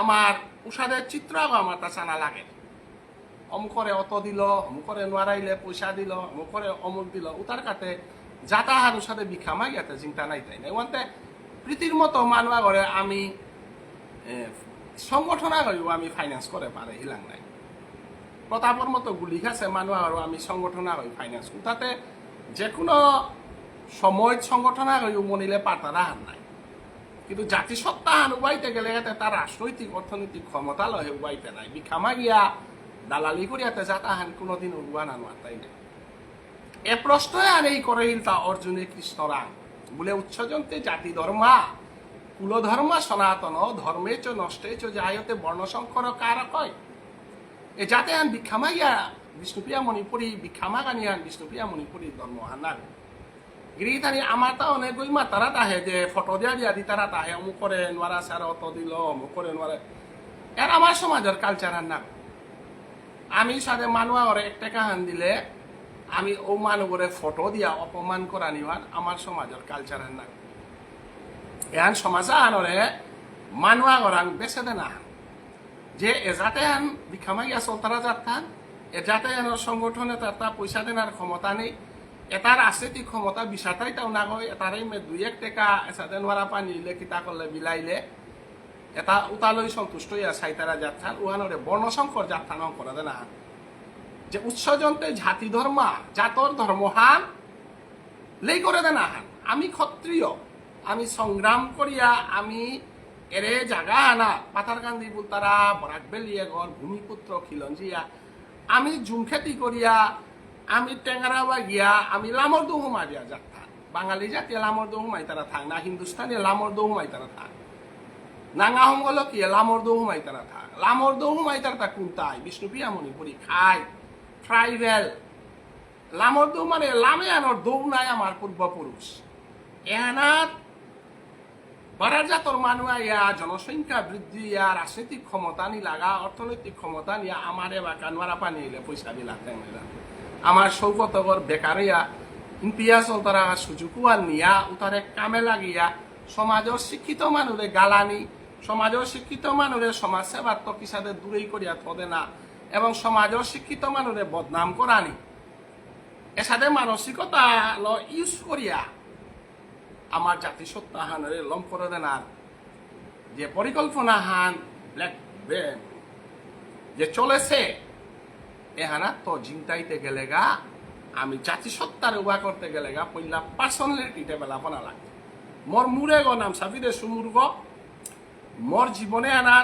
আমার উষাদের চিত্র আগো আমার তা চানা লাগে। অমুকরে অত দিল, অমুকরে নোয়ারাইলে পয়সা দিল, অমুকরে অমুক দিল, উতার কাতে যাতা হার উষাদে ভিক্ষা মাগিয়াতে চিন্তা নাই তাই নাই। ওয়ান্তে প্রীতির মতো মানুয়া ঘরে আমি এ, সংগঠন আগেও আমি ফাইন্যান্স করে পারে হিলাং নাই। প্রতাপর মতো গুলি খাসে মানু আরো আমি সংগঠন আগেও ফাইন্যান্স করতাতে যে কোনো সময় সংগঠন আগেও মনিলে পারতারা হার নাই। কিন্তু জাতিসত্তা হান উবাইতে গেলে এতে তার রাজনৈতিক অর্থনৈতিক ক্ষমতা লহে উবাইতে নাই। ভিক্ষা মাগিয়া দালালি করিয়াতে জাতা হান কোনোদিন উবা না নোয়ারতাই নাই। এ প্রশ্ন আনেই করে হিলতা অর্জুনে কৃষ্ণরাং। বুলে উৎসজন্তে জাতি ধর্মা, কুলধর্ম সনাতন, ধর্মে চ নষ্টে চ জায়তে বর্ণসংকর কারক হয়। এ জাতে আন ভিক্ষা মাগিয়া বিষ্ণুপ্রিয়া মণিপুরী, ভিক্ষা মাগানি আন বিষ্ণুপ্রিয়া মণিপুরী ধর্ম আনার। গিরিথানি আমার তা অনেক গই মাতারা তাহে যে ফটো দিয়া দিয়া দিতারা তাহে অমুক করে নোয়ারা স্যার অত দিল, অমুক করে নোয়ারা। এর আমার সমাজের কালচার আর না। আমি সাথে মানু আগরে এক টাকা হান দিলে আমি ও মানুগরে ফটো দিয়া অপমান করা নিওয়ার আমার সমাজের কালচার আর না। এহান সমাজ আনরে মানু আগরাং বেসে দেনা। যে এজাতে আন ভিক্ষা মাগিয়া চলতারা জাতহান, এজাতে আন সংগঠনে তার তা পয়সা দেনার ক্ষমতা নেই, এটার রাজনৈতিক ক্ষমতা বিষাতাই তাও না গই, এটারই মে দুই এক টাকা এসাদে নোয়ারা পানি ইলে কিতা করলে বিলাইলে, এটা উতালই সন্তুষ্ট ইয়া সাইতারা জাতহান, উহানরে বর্ণসংকর জাতহান অঙ্করা দেনা। যে উৎসজন্তে জাতি ধর্মা, জাতর ধর্মহান, লেই করে দেনা হান। আমি ক্ষত্রিয়, আমি সংগ্রাম করিয়া, আমি এরে জাগা আনা, পাথারকান্দি বুলতারা, বরাক ভ্যালি এগর, ভূমিপুত্র খিলঞ্জিয়া, আমি জুম খেতি করিয়া, আমি টেঙ্গারা বাগিয়া, আমি লামর দৌ হুমাই দিয়া জাতহান। বাঙালি জাতি লামর দৌ হুমাই তারা থাক, না হিন্দুস্তানি লামর দৌ হুমাই তারা থাক। নাঙা হমগলকীয় লামর দৌ হুমাই তারা থাক। লামর দৌ হুমাই তারা তা কুন্তাই, বিষ্ণুপ্রিয়া মণিপুরী খাই, ট্রাইবেল। লামর দৌ মানে লামে আনর দৌ নাই আমার পূর্বপুরুষ। এহানাত বারার জাতর মানু আয়া জনসংখ্যা বৃদ্ধি ইয়া রাজনৈতিক ক্ষমতা নি লাগা, অর্থনৈতিক ক্ষমতা নিয়া আমার এবাকা নোয়ারা পানি ইলে পয়সা বিলাতে মেলা। আমার সৌগতগর বেকার ইয়া ইমতিয়াজ চলতারা সুযোগ উয়ান নিয়া উতারে কামে লাগিয়া সমাজর শিক্ষিত মানুরে গালানি, সমাজর শিক্ষিত মানুরে সমাজ সেবার তো কিসাদে দূরেই করিয়া থদে না এবং সমাজর শিক্ষিত মানুরে বদনাম করানি। এসাদে মানসিকতা ল ইউজ করিয়া আমার জাতিসত্তা হানরে লম করে দেনার যে পরিকল্পনা হান ব্ল্যাক বে-, যে চলেছে, এহানা তো জিংতাইতে গেলেগা, আমি জাতিসত্তার উবা করতে গেলেগা, পইলা পার্সোনালিটি ডেভেলপ হনা লাগবে। মোর মুরে গো নাম সাবিদে সুমুর গো, মোর জীবনে আনা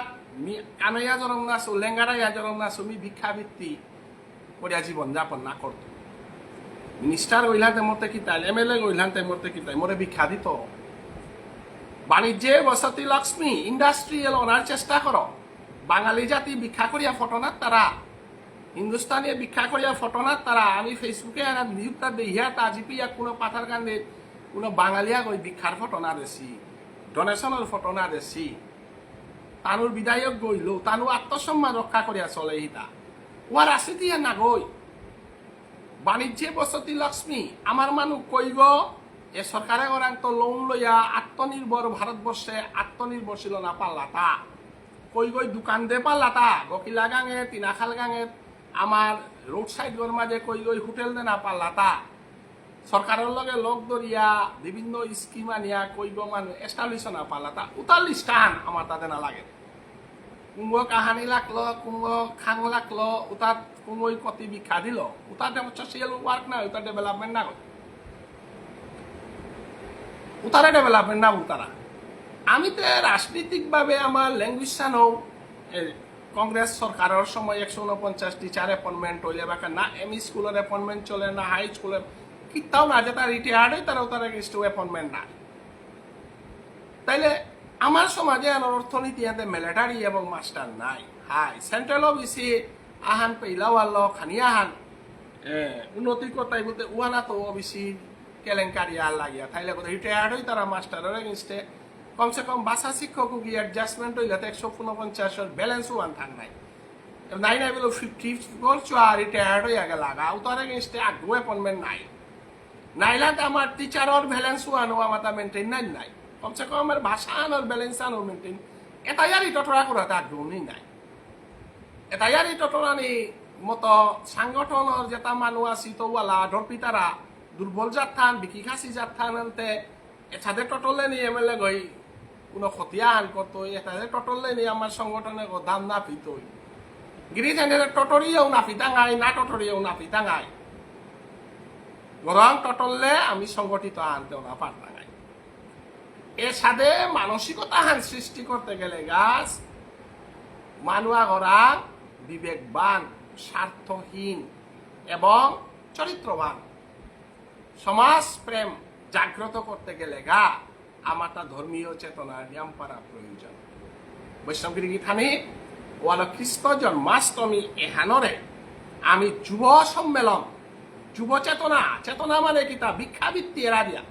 মি কানাইয়া জরম না সু, লেঙ্গারাইয়া জরম না সু, মি ভিক্ষাবৃত্তি করিয়া জীবন যাপন না করতো। মিনিস্টার হইলাতে মরতে কিতাই, এমএলএ হইলাতে মরতে কিতাই, মোরে ভিক্ষা দিত। বাণিজ্যে বসতি লক্ষ্মী, ইন্ডাস্ট্রিয়াল ওনার চেষ্টা করো। বাঙালি জাতি ভিক্ষা করিয়া ফটো না তারা, হিন্দুস্তানি ভিক্ষা করিয়া ফটো না তারা। আমি ফেসবুকে আনা নিউজটা দেখিয়া তা জিপিয়া কোনো পাথারকান্দি, কোনো বাঙালিয়া গই ভিক্ষার ফটো না দেসি, ডোনেশনের ফটো না দেসি। তানুর বিধায়ক গইল, তানু আত্মসম্মান রক্ষা করিয়া চলে হিতা। ওয়া রাজনীতি না গই। বাণিজ্যে বসতি লক্ষ্মী, আমার মানু কইগ, এ সরকারে ওরাং তো লোন লইয়া আত্মনির্ভর ভারতবর্ষে আত্মনির্ভরশীল না পারলাতা। কইগই দোকান দে পারলাতা, গকিলা গাঙে, তিনাখাল গাঙে, আমার রোড সাইড গর মাঝে কইগই হোটেল দে না পারলাতা। সরকারের লগে লগ ধরিয়া বিভিন্ন স্কিম আনিয়া কইব মানু এস্টাবলিশ না পালা তা উতার লিস্টান আমার তাতে না লাগে। কুঙ্গ কাহানি লাগলো, কুঙ্গ খাং লাগলো, উতার কুঙ্গই কতি ভিক্ষা দিল, উতার সোশ্যাল ওয়ার্ক না, উতার ডেভেলপমেন্ট না, উতারা ডেভেলপমেন্ট না উতারা। আমি তো রাজনৈতিকভাবে আমার ল্যাঙ্গুয়েজ সানো, এ, কংগ্রেস সরকারের সময় একশো ঊনপঞ্চাশ টিচার অ্যাপয়েন্টমেন্ট হইলে বাকা না এমই স্কুলের অ্যাপয়েন্টমেন্ট চলে, না হাই স্কুলের, কিতাও না, যেটা রিটায়ার্ড হয় তারা তারা কিছু অ্যাপয়েন্টমেন্ট না। তাইলে আমার সমাজে আর অর্থনীতি এতে মিলিটারি এবং মাস্টার নাই। হাই সেন্ট্রাল ওবিসি আহান পেইলাও আলো খানি আহান, এ, উন্নতি করতাই বলতে উহানা তো ওবিসি কেলেঙ্কারি আর লাগিয়া। তাইলে বোধহয় রিটায়ার্ড হই তারা মাস্টারের এগেনস্টে কমসে কম ভাষা শিক্ষক কি অ্যাডজাস্টমেন্ট হইলে তো একশো ঊনপঞ্চাশর ব্যালেন্স ওয়ান থাক নাই। নাই নাই বলে ফিফটি করছো আর রিটায়ার্ড হইয়া গেল আগা। উতার এগেনস্টে আগু অ্যাপয়েন্টমেন্ট নাই। নাইলে তো আমার টিচারর ব্যালেন্স ওয়ান ও আমার মেনটেন নাই নাই। কমসে কম আমার ভাষা আনোর ব্যালেন্স আনোর মেনটেন। এটা ইয়ারি টটরা করা তার জন্যই নাই। এটা ইয়ারি টটরানি মতো সংগঠনর যেটা মানু আছি তো ওয়ালা ডরপিতারা দুর্বল জাতহান, বিকি খাসি জাতহান আনতে এসাদে টটলে নি এমএলএ গই কোনো ক্ষতি আহান করতই, এটা যে টটললে নেই আমার সংগঠনে গো দাম না পিতই। গিরি থানে টটরিয়েও না পিতাঙাই, না টটরিয়েও না পিতাঙাই। গরম টটললে আমি সংগঠিত আনতেও না পারতাঙাই। এর সাথে মানসিকতা হান সৃষ্টি করতে গেলে গাছ মানুয়া গরা বিবেকবান, স্বার্থহীন এবং চরিত্রবান। সমাজ প্রেম জাগ্রত করতে গেলে গা আমার তা ধর্মীয় চেতনা নিয়াম পারা প্রয়োজন। বৈষ্ণব গিরি গিথানি ওয়ালো কৃষ্ণ জন্মাষ্টমী এহানরে আমি যুব সম্মেলন, যুব চেতনা, চেতনা মানে কিতা, ভিক্ষাবৃত্তি এরা দিয়া।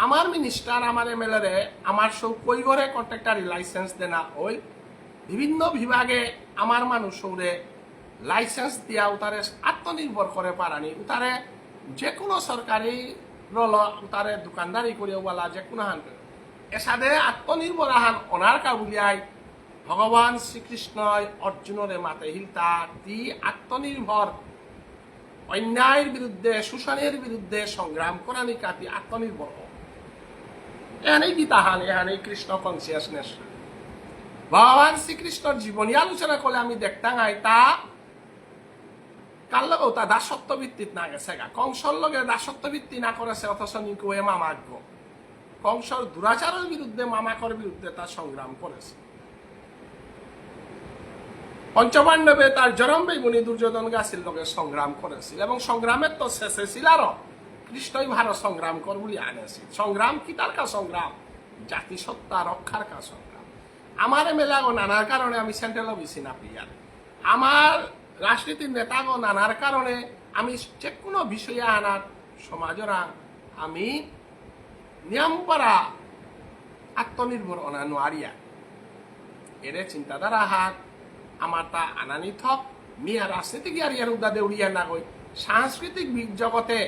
আমার মিনিস্টার, আমার এমএলএ রে, আমার সৌ কৈগরে কন্ট্রাক্টরি লাইসেন্স দেনা ওই বিভিন্ন বিভাগে আমার মানুষ সৌরে লাইসেন্স দিয়া উতারে আত্মনির্ভর করে পারানি, উতারে যে কোনো সরকারি রল, উতারে দোকানদারি করে ওয়ালা যে কোনো হান করে। এসাদে আত্মনির্ভর আহান অনার কাবুলিয়াই ভগবান শ্রীকৃষ্ণই অর্জুনরে মাতে হিলতা, তি আত্মনির্ভর, অন্যায়ের বিরুদ্ধে, শোষণের বিরুদ্ধে সংগ্রাম করানি কাতি আত্মনির্ভর হ। এহানেই গীতাহান, এহানেই কৃষ্ণ কনসিয়াসনেস। ভগবান শ্রীকৃষ্ণর জীবনী আলোচনা করলে আমি দেখতাম আই তা কার লগে তা দাসত্ব ভিত্তিত না গেছে গা, কংসর লগে দাসত্ব ভিত্তি না করেছে, অথচ নিকুয়ে মামাগ্য কংসর দুরাচারের বিরুদ্ধে, মামাকর বিরুদ্ধে তার সংগ্রাম করেছে। পঞ্চপাণ্ডবে তার জরম বেগুনি দুর্যোধন গাছির লগে সংগ্রাম করেছিল এবং সংগ্রামের তো শেষে ছিল আরো কৃষ্ণই ভারত সংগ্রাম কর বুলি আনেছিল। সংগ্রাম কি তার কা সংগ্রাম? জাতিসত্তা রক্ষার কা সংগ্রাম। আমার এমএলএ গো নানার কারণে আমি সেন্ট্রাল ওবিসি না পেয়ার, আমার রাজনীতির নেতাগো নানার কারণে আমি যে কোনো বিষয়ে আনার সমাজরা আমি নিয়ামপারা আত্মনির্ভর অনা নোয়ারিয়া। এরে চিন্তাধারা হাত আমার তা আনানি থক, মিয়া রাজনীতিক ইয়ার ইয়ার উদ্দা দেউরিয়া না গই। সাংস্কৃতিক বি-, জগতে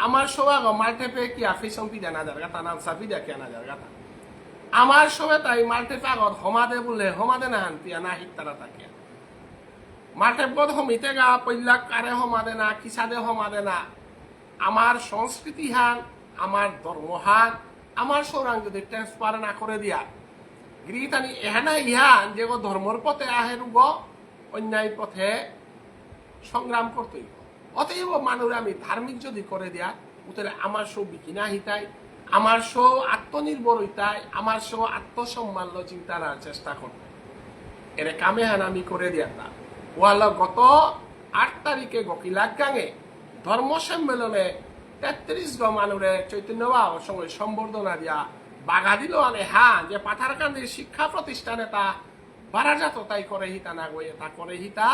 আমার সবাগ মালঠেপে কি আফিসং পিদা না জারগাতা, নানসা পিদা কি আনা জারগাতা। আমার সবে তাই মালঠেপে আগত হমাদে বললে হমাদে না হান পিয়া না হিকতারা তাকিয়া। মালঠেপগত হমিতে গা পৈলা কারে হমাদে না, কিসাদে হমাদে না। আমার সংস্কৃতি হান, আমার ধর্ম হান, আমার সৌরাং যদি ট্রান্সফার না করে দিয়া, গিরিগিথানি এহানা ইহান যেগো ধর্মর পথে আহেরুগো অন্যায় পথে সংগ্রাম করতই। অতএব মানুরে আমি ধার্মিক যদি করে দিয়া, উতরে আমার সৌ বিকিনা হিতাই, আমার সৌ আত্মনির্ভর হইতাই, আমার সৌ আত্মসম্মান লো চিন্তার চেষ্টা করতে। এরে কামে হান আমি করে দিয়া তা। ওয়ালা গত আট তারিখে গকিলাক গাঙে ধর্ম সম্মেলনে তেত্রিশ গ মানুরে চৈতন্য বাবার সঙ্গে সম্বর্ধনা দিয়া বাগা দিল আনে হা যে পাথারকান্দির শিক্ষা প্রতিষ্ঠানে তা বারাজাত তাই করে হিতা না গয়ে তা করে হিতা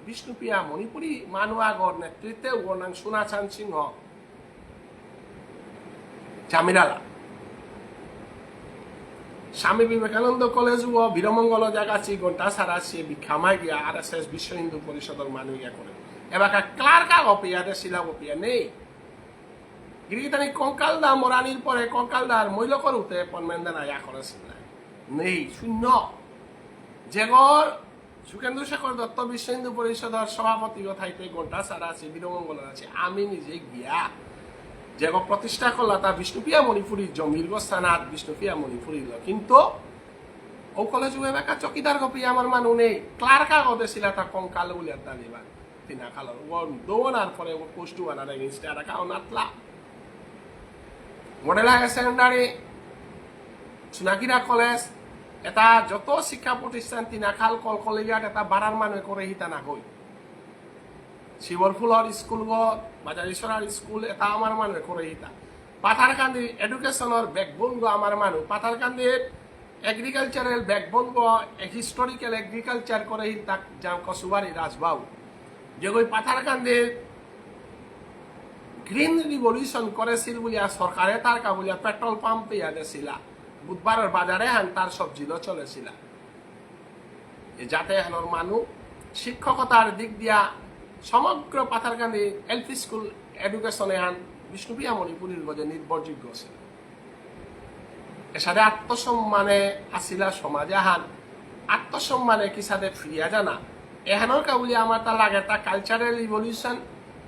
বিষ্ণুপ্রিয়া মণিপুরী মানু আগর নেতৃত্বে ওনাং সুনাচান সিংহ জামিরালা। স্বামী বিবেকানন্দ কলেজ ও বীরমঙ্গল জাগাছি ঘন্টা সারা সে ভিক্ষামায় গিয়া আরএসএস বিশ্ব হিন্দু পরিষদর মানু ইয়া করে। এবাকা ক্লার্ক আগ পেয়া দে শিলা পেয়া নেই। গিরিগিথানি কঙ্কাল দা মরানির পরে কঙ্কাল দার মৈল করুতে পনমেন দেনা ইয়া করে শিলা। নেই, শূন্য। যেগর সুখেন্দু শেখর দত্ত বিশ্ব হিন্দু পরিষদর সভাপতি থাইতে ঘন্টা সারা আছে, বীরমঙ্গল আছে, আমি নিজে গিয়া যেগো প্রতিষ্ঠা করলা তা বিষ্ণুপ্রিয়া মণিপুরী জমির গো স্থানাত বিষ্ণুপ্রিয়া মণিপুরী লো। কিন্তু ও কলেজ এবাকা চকিদার গো পেয়া আমার মানু নেই, ক্লার্ক আগতে ছিলা তা কঙ্কাল বলিয়া তা দিবা। তিনা খালর ও দোনার পরে ও পোস্ট বানার এগেইনস্টে আর কাও নাতলা। মডেল হায়ার সেকেন্ডারি, সোনাকিরা কলেজ, এটা যত শিক্ষা প্রতিষ্ঠান তিনাখাল কল কলেজিয়াত এটা বারার মানু করে হিতা না কই। শিবরফুলর স্কুল গো, বাজারিছড়ার স্কুল, এটা আমার মানু করে হিতা। পাথারকান্দি এডুকেশনর ব্যাকবোন গো আমার মানু। পাথারকান্দির এগ্রিকালচারাল ব্যাকবোন গো, historical agriculture করে হিতা জাম কসুবারি রাজবাবু। যেগই পাথারকান্দির গ্রিন রিভলিউশন করেছিল বুলিয়া সরকারে তার কা বুলিয়া পেট্রোল পাম্প পেয়া দেছিলা। বুধবারর বাজারে হান তার সবজি লো চলেছিলা। এ জাতে হানর মানু শিক্ষকতার দিক দিয়া সমগ্র পাথারকান্দি এলপি স্কুল এডুকেশনে হান বিষ্ণুপ্রিয়া মণিপুরীর গজে নির্ভরযোগ্য ছিল। এসাদে আত্মসম্মানে আসিলা সমাজ আহান, আত্মসম্মানে কিসাদে ফিরিয়া জানা। এহানর কাবুলি আমার তা লাগে তা cultural revolution,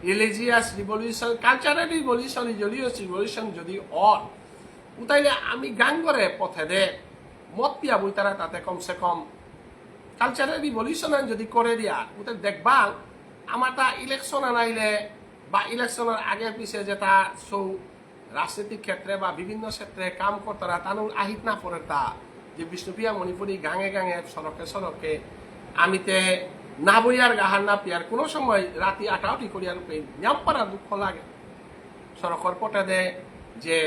religious revolution, cultural revolution, religious revolution যদি অর, উতাইলে আমি গাঙ্গরে পথে দে মত পিয়া বইতারা তাতে কমসে কম কালচারাল রিভলিউশন আন যদি করে দিয়া, ওতে দেখবা, আমার তা ইলেকশন আনাইলে বা ইলেকশনের আগে পিছে যেটা সৌ রাজনৈতিক ক্ষেত্রে বা বিভিন্ন ক্ষেত্রে কাম করতারা তানুর আহিত না পড়ে তা যে বিষ্ণুপ্রিয়া মণিপুরী গাঙে গাঙে সড়কে সড়কে আমিতে না বইয়ার গাহার না পিয়ার কোনো সময় রাতি আটাউটি করিয়ার উপে নিয়াম পারা দুঃখ লাগে। সড়কর পটে দে যে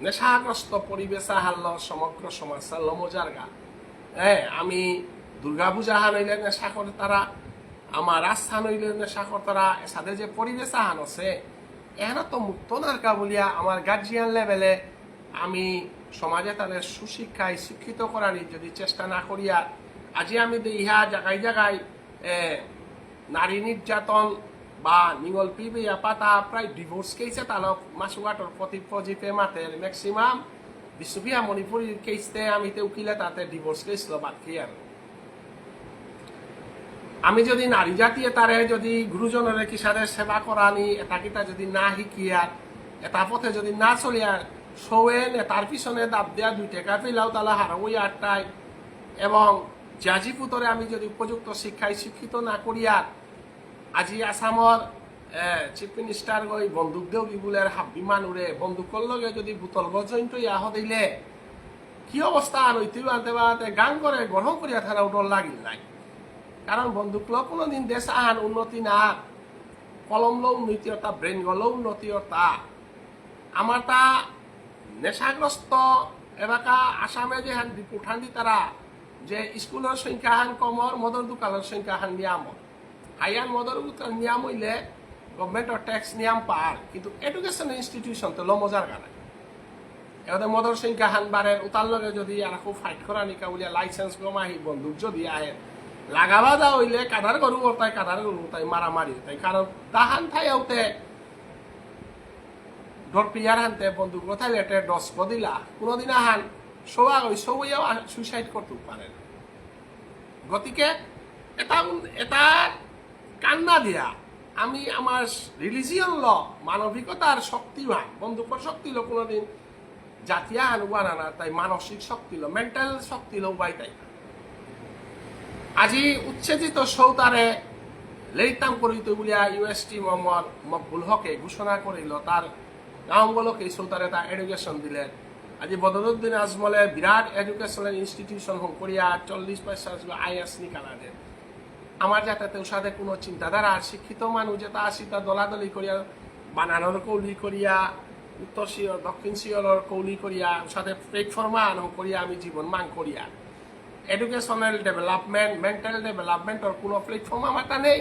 নেশাগ্রস্ত পরিবেশ আহানলো সমগ্র সমাজ লমজারগা। হ্যাঁ, আমি দুর্গা পূজা হান হইলে নেশা করতারা, আমার রাস হান হইলে নেশা করতারা, এসাদে যে পরিবেশ আহান আছে, এহানো তো মুক্ত নারকা বুলিয়া আমার গার্জিয়ান লেভেলে আমি সমাজে তাদের সুশিক্ষায় শিক্ষিত করানি যদি চেষ্টা না করিয়া, আজি আমি দেইহা জায়গায় জায়গায়, এ, নারী নির্যাতন বা নিঙল পিবিয়া পাতা প্রায় ডিভোর্স কেসে তালক মাসুঘাটর প্রতি পজিপে মাতের ম্যাক্সিমাম বিষ্ণুপ্রিয়া মণিপুরীর কেসতে আমি তে উকিলে তাতে ডিভোর্স কেস লো বাদ খেয়ে আর আমি যদি নারী জাতি এতারে যদি গুরুজনরে কিসারে সেবা করানি, এটা কিতা যদি না হিকিয়ার, এটা পথে যদি না চলিয়ার, সৌয়ে নেতার পিছনে দাব দেয়া দুই টাকা পেলাও তালা হারাবই আটটায়। এবং জাজি পুতরে আমি যদি উপযুক্ত শিক্ষায় শিক্ষিত না করিয়ার, আজি আসামর, এ, চিফ মিনিস্টার গই বন্দুক দেও বিবুলের হাব্বি মানুরে বন্দুকর লগে যদি বোতল গজইন্ত ইয়া হদিলে, কি অবস্থা আন হইতে বানতে বানতে গান করে গ্রহণ করিয়া থানা উঠল লাগিল নাই। কারণ বন্দুক লো কোনোদিন দেশ আহান উন্নতি না, কলম লো উন্নতি অর্থা, ব্রেন গলো উন্নতি অর্থা। আমার তা নেশাগ্রস্ত এলাকা আসামে যে হান রিপোর্ট হান দিতারা যে স্কুলের সংখ্যা হান কমর, মদর দোকানের সংখ্যা হান নিয়ামর। হাইয়ান মদর দোকান নিয়াম হইলে গভর্নমেন্টর ট্যাক্স নিয়াম পার, কিন্তু এডুকেশন ইনস্টিটিউশন তো লমজার গানা। এবারে মদর সংখ্যা হান বাড়ে, উতার লগে যদি আর খুব ফাইট করা নিকা বুলিয়া লাইসেন্স গমাহি বন্দুক যদি আহে, লাগাবা দা হইলে কাদার গরু ওরতাই, কাদার গরু ওরতাই, মারামারি ওরতাই। কারণ দাহান থাই আউতে ডর পিয়ার হানতে বন্দুক ওরতাই লেটে ডস দিলা, কোনোদিন আহান সৌয়া ওই সৌয়াও সুইসাইড করতে পারে না। গতিকে এটা উন-, এটা কান্না দিয়া আমি আমার রিলিজিয়ন ল, মানবিকতার শক্তি হয়, বন্দুকর শক্তি ল কোনোদিন জাতি আহান উবানা না, তাই মানসিক শক্তি ল, মেন্টাল শক্তি ল উবাই তাই। আজি উচ্ছেদিত সৌতারে লেইতাম করিত বুলিয়া ইউএসটি মোহাম্মদ মকবুল হকে ঘোষণা করিল, তার গাঁওগুলোকে সৌতারে তা এডুকেশন দিলে। আজি বদরুদ্দিন আজমলে বিরাট এডুকেশনাল ইনস্টিটিউশন হং করিয়া চল্লিশ পঞ্চাশ আইএস নিকালা দে। আমার যাতে তো সাথে কোনো চিন্তাধারা, শিক্ষিত মানুষ যেটা আসি তা দলাদলি করিয়া, বানানোর কৌলি করিয়া, উত্তর সিওর, দক্ষিণ সিওর কৌলি করিয়া, সাথে প্ল্যাটফর্ম আনো করিয়া আমি জীবন মান করিয়া। এডুকেশনাল ডেভেলপমেন্ট, মেন্টাল ডেভেলপমেন্টর কোনো প্ল্যাটফর্ম আমার তা নেই।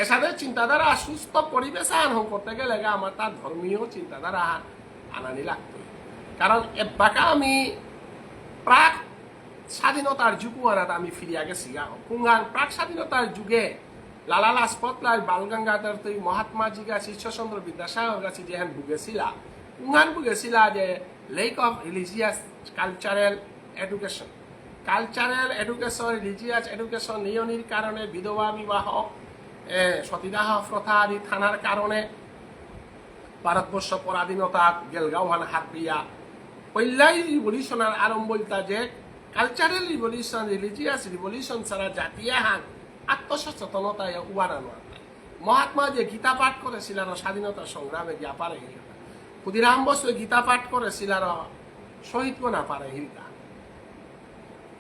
এসাদে চিন্তাধারা সুস্থ পরিবেশ আহান হং করতে গেলে গা আমার তার ধর্মীয় চিন্তাধারা আহান আনানি লাগতো। কারণ এবাকা আমি প্রাক স্বাধীনতার যুগ আনাত আমি ফিরিয়া গেছি গা। কুঙ্গান প্রাক স্বাধীনতার যুগে লালা লাজপত রায়, বাল গঙ্গাধর তিলক, মহাত্মা জি গাছি, ঈশ্বরচন্দ্র বিদ্যাসাগর গাছি যেহান বুগেছিলা, কুঙ্গান বুগেছিলা যে lake of religious cultural education. Cultural education, religious education নিয়নির কারণে বিধবা বিবাহ, এ, সতীদাহ প্রথা আদি থানার কারণে ভারতবর্ষ পরাধীনতা গেলগাঁওহান হাত দিয়া। পইলাই রিভলিউশন আর আরম্ভ ইলতা যে কালচারাল রিভলিউশন, রিলিজিয়াস রিভলিউশন ছাড়া জাতি আহান আত্মসচেতনতা ইয়া উবানা নোয়ার। মহাত্মা যে গীতা পাঠ করেছিল আর স্বাধীনতা সংগ্রামে গিয়া পারে হিলতা। ক্ষুদিরাম বসু গীতা পাঠ করেছিল আর শহীদ গো না পারে হিলতা।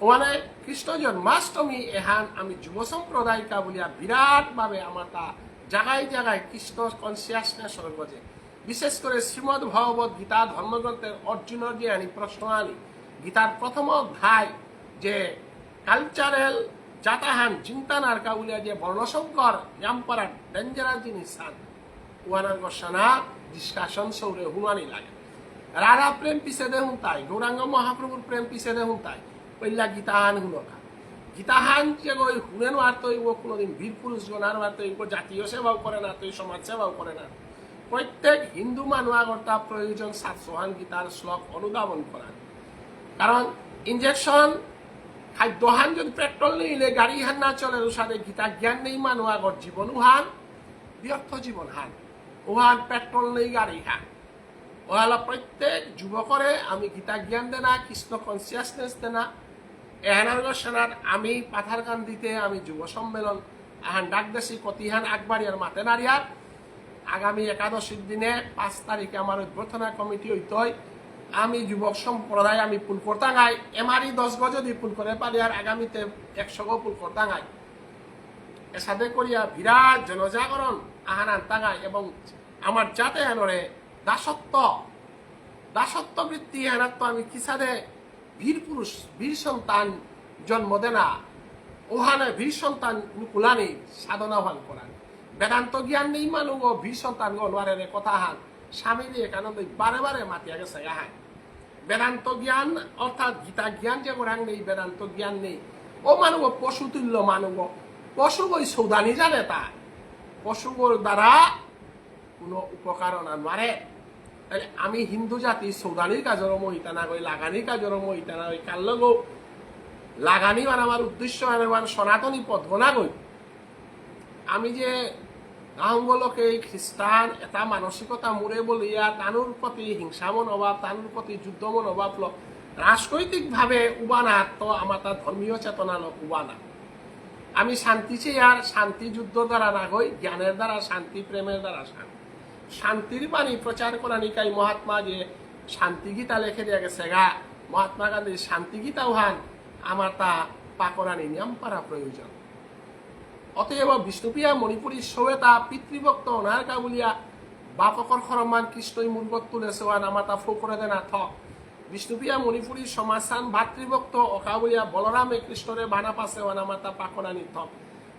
ওখানে কৃষ্ণ জন্মাষ্টমী এহান আমি যুব সম্প্রদায়িকা বুলিয়া বিরাট ভাবে আমার তা জাগায় জাগায় কৃষ্ণ কনসিয়াসনেস হয়ে গেছে। বিশেষ করে শ্রীমদ্ ভগবত গীতা ধর্মগ্রন্থের অর্জুনের যে আনি প্রশ্ন আনি, গীতার প্রথম অধ্যায় যে কালচারাল জাতাহান চিন্তা নারকা বুলিয়া যে বর্ণসংকর জাম্পারা ডেঞ্জারাস জিনিস আন, ওয়ানার গোসানা ডিসকাশন সৌরে হুনানি লাগে। রাধা প্রেম পিছেদে হুনতাই, গৌরাঙ্গ মহাপ্রভুর প্রেম পিছেদে হুনতাই, পইলা গীতাহান হুনকা। গীতাহান যে গই হুনে নোয়ারতই, ও কোনোদিন বীর পুরুষ গো না নোয়ারতই, ও জাতীয় সেবাও করে না, তুই সমাজ সেবাও করে না। প্রত্যেক হিন্দু মানু আগরতা প্রয়োজন সাতশোহান গীতার শ্লোক অনুধাবন করা। কারণ ইঞ্জেকশন, খাদ্যহান যদি পেট্রোল নিলে গাড়িহান না চলে, উসাদে গীতা জ্ঞান নেই মানু আগর জীবন উহান, ব্যর্থ জীবন হান। উহান পেট্রোল নেই গাড়ি হান। ওহালা প্রত্যেক যুবকরে আমি গীতা জ্ঞান দেনা, কৃষ্ণ কনসিয়াসনেস দেনা। এহানার ঘোষণাত আমি পাথারকান্দিতে আমি যুব সম্মেলন আহান ডাক দেসি, কতিহান আকবাড়িয়ার মাতে নারিয়ার। আগামী একাদশীর দিনে পাঁচ তারিখে আমার অভ্যর্থনা কমিটি হইতই। আমি যুবক সম্প্রদায় আমি পুল করতাঙাই, এমারি দশ গো যদি পুল করে পারি আর আগামীতে একশো গো পুল করতাঙাই। এসাদে করিয়া বিরাট জনজাগরণ আহান আনতাঙাই এবং আমার জাতে আনরে দাসত্ব, দাসত্ব বৃত্তি এহানাত্ত আমি কিসাদে বীর পুরুষ, বীর সন্তান জন্ম দেনা, ওহানে বীর সন্তান নুকুলানি সাধনা হান করানি। বেদান্ত জ্ঞান নেই মানু গো বীর সন্তান গো নোয়ারে রে কথা হান স্বামী বিবেকানন্দ বারে বারে মাতিয়া গেসে গাহান। বেদান্ত জ্ঞান অর্থাৎ গীতা জ্ঞান যে গোরাং নেই, বেদান্ত জ্ঞান নেই, ও মানু গো পশু তুল্য মানু গো, পশু গই সৌদানি জানে তা, পশু গোর দ্বারা কোনো উপকার না মারে। তাহলে আমি হিন্দু জাতি সৌদানির কাজর মহিতা না গই, লাগানির কাজর মহিতা না গই, কার লগো লাগানি মানে আমার উদ্দেশ্য মানে আমার সনাতনী পথ গোনা গই। আমি যে গাঙগ লোকে এই খ্রিস্টান এটা মানসিকতা মুরে বলিয়া তানুর প্রতি হিংসা মনোভাব, তানুর প্রতি যুদ্ধ মনোভাব লো রাজনৈতিকভাবে উবানা তো আমার তা ধর্মীয় চেতনা লো উবানা। আমি শান্তি চেয়ার, শান্তি যুদ্ধ দ্বারা না গই, জ্ঞানের দ্বারা শান্তি, প্রেমের দ্বারা শান্তি। শান্তির বাণী প্রচার করানিকাই মহাত্মা যে শান্তি গীতা লেখে দিয়া গেসে গা, মহাত্মা গান্ধীর শান্তি গীতা উহান আমার তা পাকরানি নিয়ম পারা প্রয়োজন। অতএব বিষ্ণুপ্রিয়া মণিপুরী সৌয়েতা পিতৃভক্ত অনার কা বুলিয়া বাপকর খরমান কৃষ্ণই মুরগত তুলেসে ওহান আমার তা ফোকরে দেনা থক। বিষ্ণুপ্রিয়া মণিপুরী সমাজহান ভাতৃভক্ত অকা বুলিয়া বলরামে কৃষ্ণরে বানা পাসে ওহান আমার তা পাকরানি থক।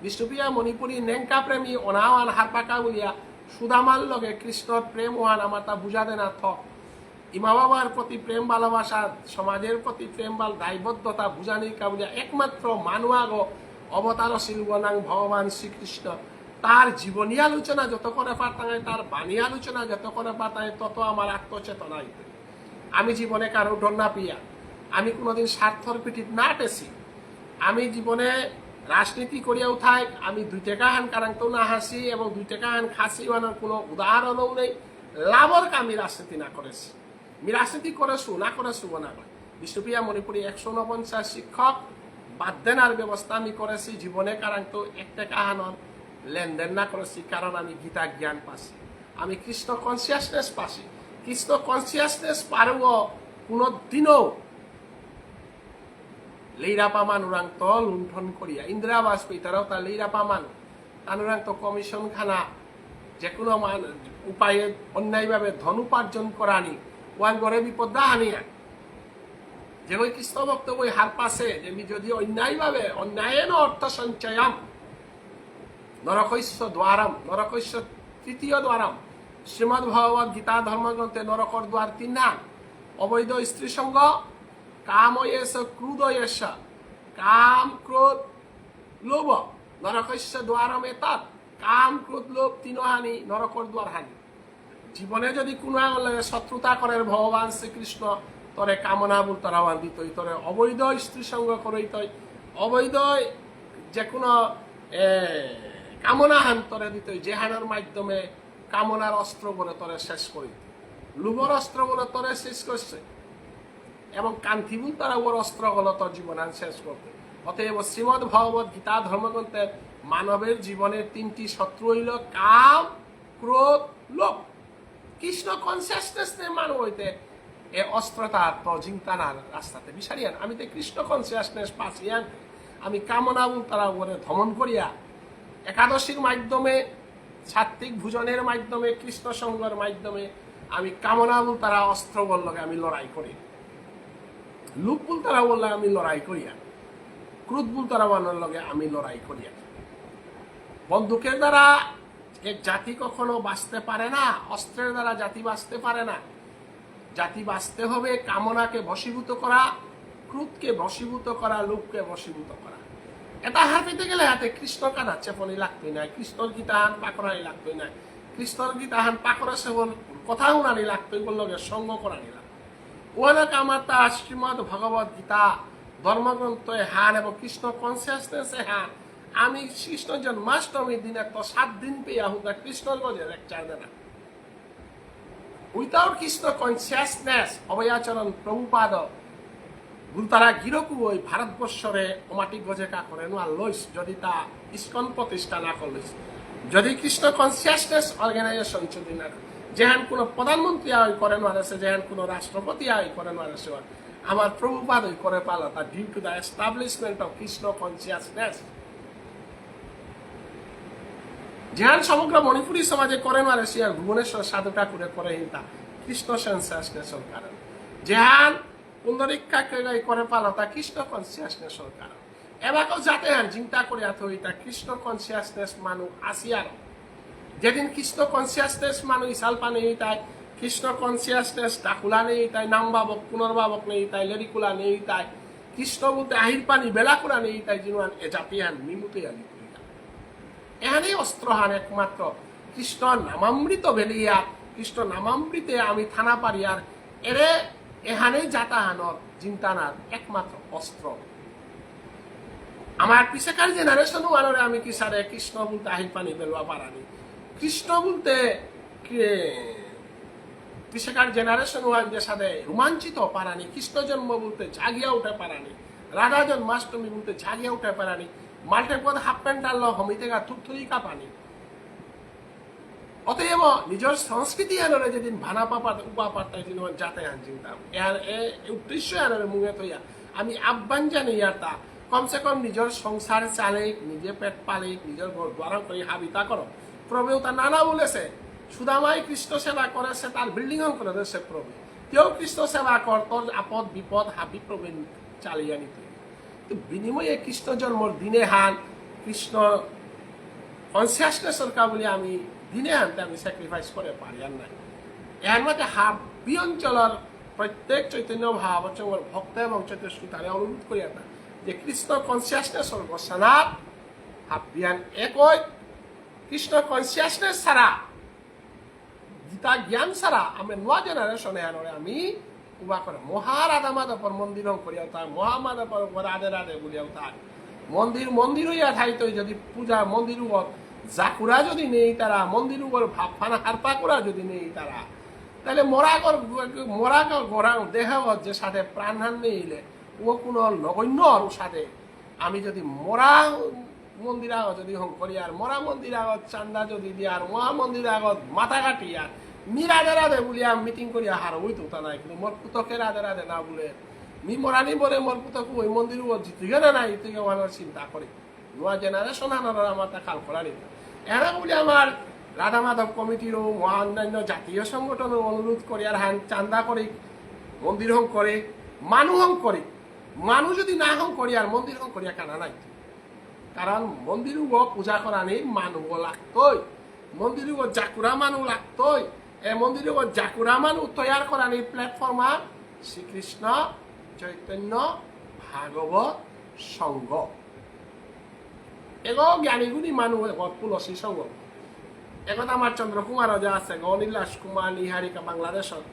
বিষ্ণুপ্রিয়া মণিপুরী নেংকা প্রেমী অনাওয়ান হারপাকা বুলিয়া সুদামার লগে কৃষ্ণর প্রেম ওহান আমার তা বুঝা দেনা থক। ইমা বাবার প্রতি প্রেম ভালোবাসা, সমাজের প্রতি প্রেম ভালো দায়বদ্ধতা বুঝানি কা বুলিয়া একমাত্র মানুয়াগো অবতারশীল গণাং ভগবান শ্রীকৃষ্ণ তার জীবনী আলোচনা যত করে পারতাঙাই, তার বাণী আলোচনা যত করে পারতাঙাই, তত আমার আত্মচেতনা হইতে। আমি জীবনে কারো ডর না পিয়া, আমি কোনোদিন স্বার্থর পিঠিত না টেসি। আমি জীবনে রাজনীতি করিয়াও থাক, আমি দুই টাকা হান কারাংতো না হাসি এবং দুই টাকা হান খাসি ওহানর কোনো উদাহরণও নেই। লাভর কা আমি রাজনীতি না করেসি। আমি রাজনীতি করেসু, না করেসু, না করে। বিষ্ণুপ্রিয়া মণিপুরী একশো ঊনপঞ্চাশ শিক্ষক বাদ দেনার ব্যবস্থা আমি করেসি। জীবনে কারাংতো এক টাকা হানর লেনদেন না করেসি, কারণ আমি গীতা জ্ঞান পাসি, আমি কৃষ্ণ কনসিয়াসনেস পাসি। কৃষ্ণ কনসিয়াসনেস পারুও কোনো দিনও লেইরাপা মানুরাংতো লুণ্ঠন করিয়া, ইন্দিরা বাজপেয়ী তারাও তা লেইরাপা মানু, তানুরাংতো কমিশন খানা, যে কোনো মান-, উপায়ে অন্যায়ভাবে ধন উপার্জন করানি, ওহান গরে বিপদ হানিয়া। যে ওই কৃষ্ণ ভক্ত বই হারপাসে, যে আমি যদি অন্যায়ভাবে, অন্যায়েন অর্থ সঞ্চয়ম, নরকস্য দ্বারম, নরকস্য তৃতীয় দ্বারম। শ্রীমদ্ ভগবত গীতা ধর্মগ্রন্থে নরকর দ্বার তিনহান, অবৈধ স্ত্রী সঙ্গ, কাম এস, ক্রোধ এস, কাম, ক্রোধ, লোভ, নরকস্য দ্বারম এতৎ, কাম, ক্রোধ, লোভ তিনহানি নরকর দ্বার হানি। জীবনে যদি কোনো আগর লগে শত্রুতা করে ভগবান শ্রীকৃষ্ণ তোরে কামনা বুলতারা ওহান দিতই, তোরে অবৈধ স্ত্রী সঙ্গ করইতই, অবৈধ যে কোনো, এ, কামনা হান তোরে দিতই, যেহানর মাধ্যমে কামনার অস্ত্র বলে তোরে শেষ করে দিতে, লোভর অস্ত্র বলে তোরে শেষ করছে, এবং কান্তি বুলতারা ওর অস্ত্র বলে তোর জীবনহান শেষ করতে। অতএব শ্রীমদ্ ভগবত গীতা ধর্মগ্রন্থের মানবের জীবনের তিনটি শত্রু হইল কাম, ক্রোধ, লোভ। কৃষ্ণ কনসিয়াসনেস নে মানু হইতে এ অস্ত্রতা তো জিংতানার রাস্তাতে বিচারিয়ান। আমি তো কৃষ্ণ কনসিয়াসনেস পাসিয়ান, আমি কামনা বুলতারা ওরে দমন করিয়া একাদশীর মাধ্যমে, সাত্ত্বিক ভোজনের মাধ্যমে, কৃষ্ণ সঙ্গর মাধ্যমে আমি কামনা বুলতারা অস্ত্র বল লগে আমি লড়াই করি, লোভ বুলতারা বললে আমি লড়াই করিয়া, ক্রোধ বুলতারা বানর লগে আমি লড়াই করিয়া। বন্দুকের দ্বারা এক জাতি কখনো বাঁচতে পারে না, অস্ত্রের দ্বারা জাতি বাঁচতে পারে না। জাতি বাঁচতে হবে কামনাকে বশীভূত করা, ক্রোধকে বশীভূত করা, লোভকে বশীভূত করা। এটা হারপিতে গেলে হাতে কৃষ্ণ কাদা চেপনি লাগতই না, কৃষ্ণর গীতাহান পাকরানি লাগতই না, কৃষ্ণর গীতাহান পাকরা সেবন কথা হুনানি লাগতই, বলল গিয়ে সঙ্গ করানি লাগতই। ওয়ালাক আমার তা শ্রীমদ্ ভগবত গীতা ধর্মগ্রন্থ এহান এবং কৃষ্ণ কনসিয়াসনেস এহান। আমি কৃষ্ণ জন্মাষ্টমীর দিনে তো সাত দিন পেয়ে আহুদা কৃষ্ণর গজে লেকচার দেনা। Without Krishna consciousness, অভয়াচরণ প্রভুপাদ গুরুতারা গিরকু ওই ভারতবর্ষরে অমাটি গজেকা করে নোয়ার লইস, যদি তা ইস্কন প্রতিষ্ঠা না করলিস, যদি কৃষ্ণ কনসিয়াসনেস অর্গানাইজেশন যদি না, যেহান কোনো প্রধানমন্ত্রী আই করে নোয়ারেছে, যেহান কোনো রাষ্ট্রপতি আই করে নোয়ারেছে, আমার প্রভুপাদ ওই করে পালা তা due to the establishment of Krishna consciousness। যেহান সমগ্র মণিপুরী সমাজে করে নোয়ারেছে, আর ভুবনেশ্বর সাধু ঠাকুরে করে হিলতা কৃষ্ণ কনসিয়াসনেসর কারণে। যেহান পুণ্ডরীক্ষা কেগাই করে পালতা কৃষ্ণ কনসিয়াসনেসর কারণে। এবাকেও যাতে হান চিন্তা করে আথইতা কৃষ্ণ কনসিয়াসনেস মানু আসি আর। যেদিন কৃষ্ণ কনসিয়াসনেস মানু ইসালপা নেই তাই, কৃষ্ণ কনসিয়াসনেস ডাকুলা নেই তাই, নাম বাবক, পুনর্বাবক নেই তাই, লেরিকুলা নেই তাই, কৃষ্ণ বুলতে আহির পানি বেলাকুলা নেই তাই, জিনুয়ান এ জাতি হান মিমুতে আলি করিয়া। এহানেই অস্ত্র হান একমাত্র কৃষ্ণ নামামৃত বেলিয়া, কৃষ্ণ নামামৃতে আমি থানা পারি আর এরে এহানেই জাতা হানর চিন্তানার একমাত্র অস্ত্র। আমার পিছেকার জেনারেশন ওয়ানরে আমি কিসারে কৃষ্ণ বুলতে আহির পানি বেলুয়া পারানি, কৃষ্ণ বুলতে কি-, পিছেকার জেনারেশন ওয়ান যে সাথে রোমাঞ্চিত পারানি, কৃষ্ণ জন্ম বুলতে জাগিয়া উঠে পারানি, রাধা জন্মাষ্টমী বুলতে জাগিয়া উঠে পারানি, মাল্টেপদ হাফ প্যান্ট আনলো হমিতেগা থুকথুরি কাপানি। অতএব নিজর সংস্কৃতি আনরে যেদিন ভানা পাপাত উপা পাত্তাই দিন যাতে আন চিন্তা। এর এ উদ্দেশ্য আনরে মুঙে থইয়া আমি আহ্বান জানাই আর তা কমসে কম নিজর সংসার চালেক, নিজে পেট পালেক, নিজর ঘর দুয়ার করে হাবিতা করো। প্রভু তা নানা বলেছে, সুদামাই কৃষ্ণ সেবা করেছে, তার বিল্ডিং করে দেছে প্রভু। কেউ কৃষ্ণ সেবা কর, তোর আপদ বিপদ হাবি প্রভু চালিয়ে নিতে। তো বিনিময়ে কৃষ্ণ জন্মর দিনে হান কৃষ্ণ কনসিয়াসনেসর কা বলে আমি দিনে হানতে আমি স্যাক্রিফাইস করে পারি আর নাই। এর মধ্যে হাবি অঞ্চলর প্রত্যেক চৈতন্য ভাব সংঘর ভক্ত এবং চৈতন্য শ্রোতারে অনুরোধ করি আর যে কৃষ্ণ কনসিয়াসনেসর গোসানাত হাবিয়ান একই কৃষ্ণ কনসিয়াসনেস ছাড়া গীতা জ্ঞান ছাড়া আমি নোয়া জেনারেশন এহানরে আমি উবা করে মহা রাধা মাধবর মন্দির হং করিয়া উঠা, মহা মাধবর রাধে রাধে বুলিয়া উঠা। মন্দির মন্দির হইয়া থাইতই যদি পূজা মন্দির উগত জাকুরা যদি নেই তারা, মন্দির উগর ভাবফানা হারপাকুরা যদি নেই তারা, তাহলে মরা গর-, মরা গর-, গরাং দেহগত যে সাথে প্রাণহান নেইলে ও কোনো নগণ্য আর সাথে আমি যদি মরা মন্দির আগ যদি হং করি আর মরা মন্দির আগত চান্দা যদি দি আর মহা মন্দির আগত মাথা কাটি আর মি রাধে রাধে বুলিয়া মিটিং করিয়া হার ওই তো তা নাই, কিন্তু মোর পুতকে রাধে রাধে না বলে মি মরানি বলে মোর পুতক ওই মন্দির ও জিতে গেলে না, ইতে গেলে চিন্তা করে। নোয়া জেনারেশন আনার আমার তা খাল করা নেই। এরা বলে আমার রাধা মাধব কমিটিরও মহা অন্যান্য জাতীয় সংগঠনও অনুরোধ করি আর হান চান্দা করি, মন্দির হং করে, মানু হং করে, মানু যদি না হং করি আর মন্দির হং করিয়া কানা নাই। কারণ মন্দির উগ পূজা করানি মানু লাগতই, মন্দির উগ জাকুরা মানু লাগতই। এ মন্দির উগ জাকুরা মানু তৈয়ার করানি প্ল্যাটফর্ম আর শ্রীকৃষ্ণ চৈতন্য ভাগবত সংঘ। এগ জ্ঞানী গুণী মানু এগ তুলসী সংঘ। এগ আমার চন্দ্র কুমার ওঝা আছে, এগ অনিল রাজকুমার নিহারিকা বাংলাদেশত,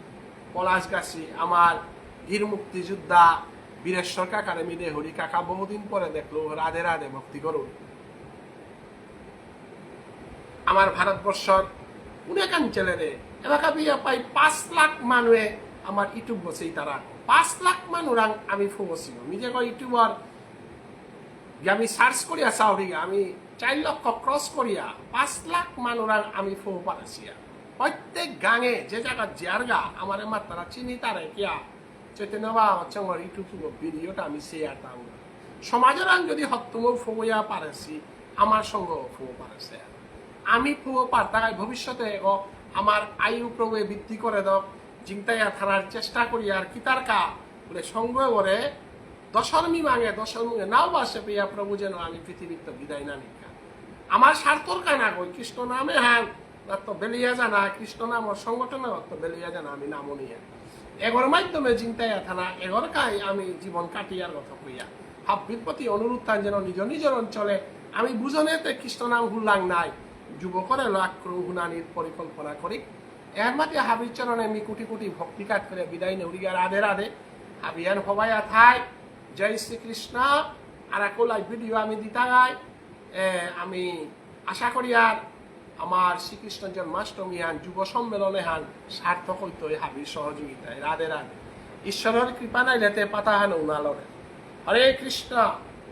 পলাশ গাছি, আমার বীর মুক্তিযোদ্ধা বীরেশ্বর কাকারে মি দেহুরি। কাকা বহুদিন পরে দেখলো, রাধে রাধে ভক্তি করুন। আমার ভারতবর্ষর অনেক অঞ্চলেরে এলাকা বিয়া প্রায় পাঁচ লাখ মানুয়ে আমার ইউটিউব বসেই তারা পাঁচ লাখ মানুরাং আমি ফোবসি। আমি যে ইউটিউবার আমি সার্চ করিয়া চাউরিগা আমি চার লক্ষ ক্রস করিয়া পাঁচ লাখ মানুরাং আমি ফো পারেসিয়া। প্রত্যেক গাঙে যে জায়গা জিয়ারগা আমারে মাত্রা চিনি তারে কিয়া চৈতন্য বাবা সংঘর ইউটিউব ভিডিওটা আমি শেয়ার দাও। সমাজের আন যদি হত্তম ফোয়া পারেসি, আমার সংঘ ফো পারেসে। আমি ফো পারতাগাই ভবিষ্যতে এগো আমার আয়ু প্রভু বৃদ্ধি করে দাও, জিংতাইয়া থানার চেষ্টা করি আর কিতার কা বলে সংঘ করে দশর মি মাঙে দশর মুঙে নাও বাসে পেয়া প্রভু যেন আমি পৃথিবীর তো বিদায় না নিকা। আমার স্বার্থর কানা কই কৃষ্ণ নামে হান না তো বেলিয়া জানা, কৃষ্ণ নামর সংগঠন তো বেলিয়া জানা আমি নামও নিয়ে। এগর মাধ্যমে জিংতাইয়া থানা, এগর কাই আমি জীবন কাটিয়ার কথা কইয়া। হাব্বির প্রতি অনুরোধ থান যেন নিজ নিজের অঞ্চলে আমি বুঝনেতে কৃষ্ণ নাম হুল্লাং নাই, যুবকরে লাক্রু হুনানির পরিকল্পনা করি। এর মাঝে হাবির চরণে আমি কোটি কোটি ভক্তি কাজ করে বিদায় নেউরিগা রাধে রাধে। হাবিয়ান হবাই আথাই, জয় শ্রীকৃষ্ণ। আর আকো লাইভ ভিডিও আমি দিতাগাই। এ, আমি আশা করি আর আমার শ্রীকৃষ্ণ জন্মাষ্টমী হান, যুব সম্মেলনে হান সার্থক হইতো এই হাবির সহযোগিতায়। রাধে রাধে। ঈশ্বরের কৃপা নাইলে তে পাতা হান উনালরে। হরে কৃষ্ণ,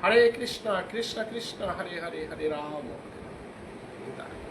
হরে কৃষ্ণ, কৃষ্ণ কৃষ্ণ, হরে হরে, হরে রাম, হরে রাম।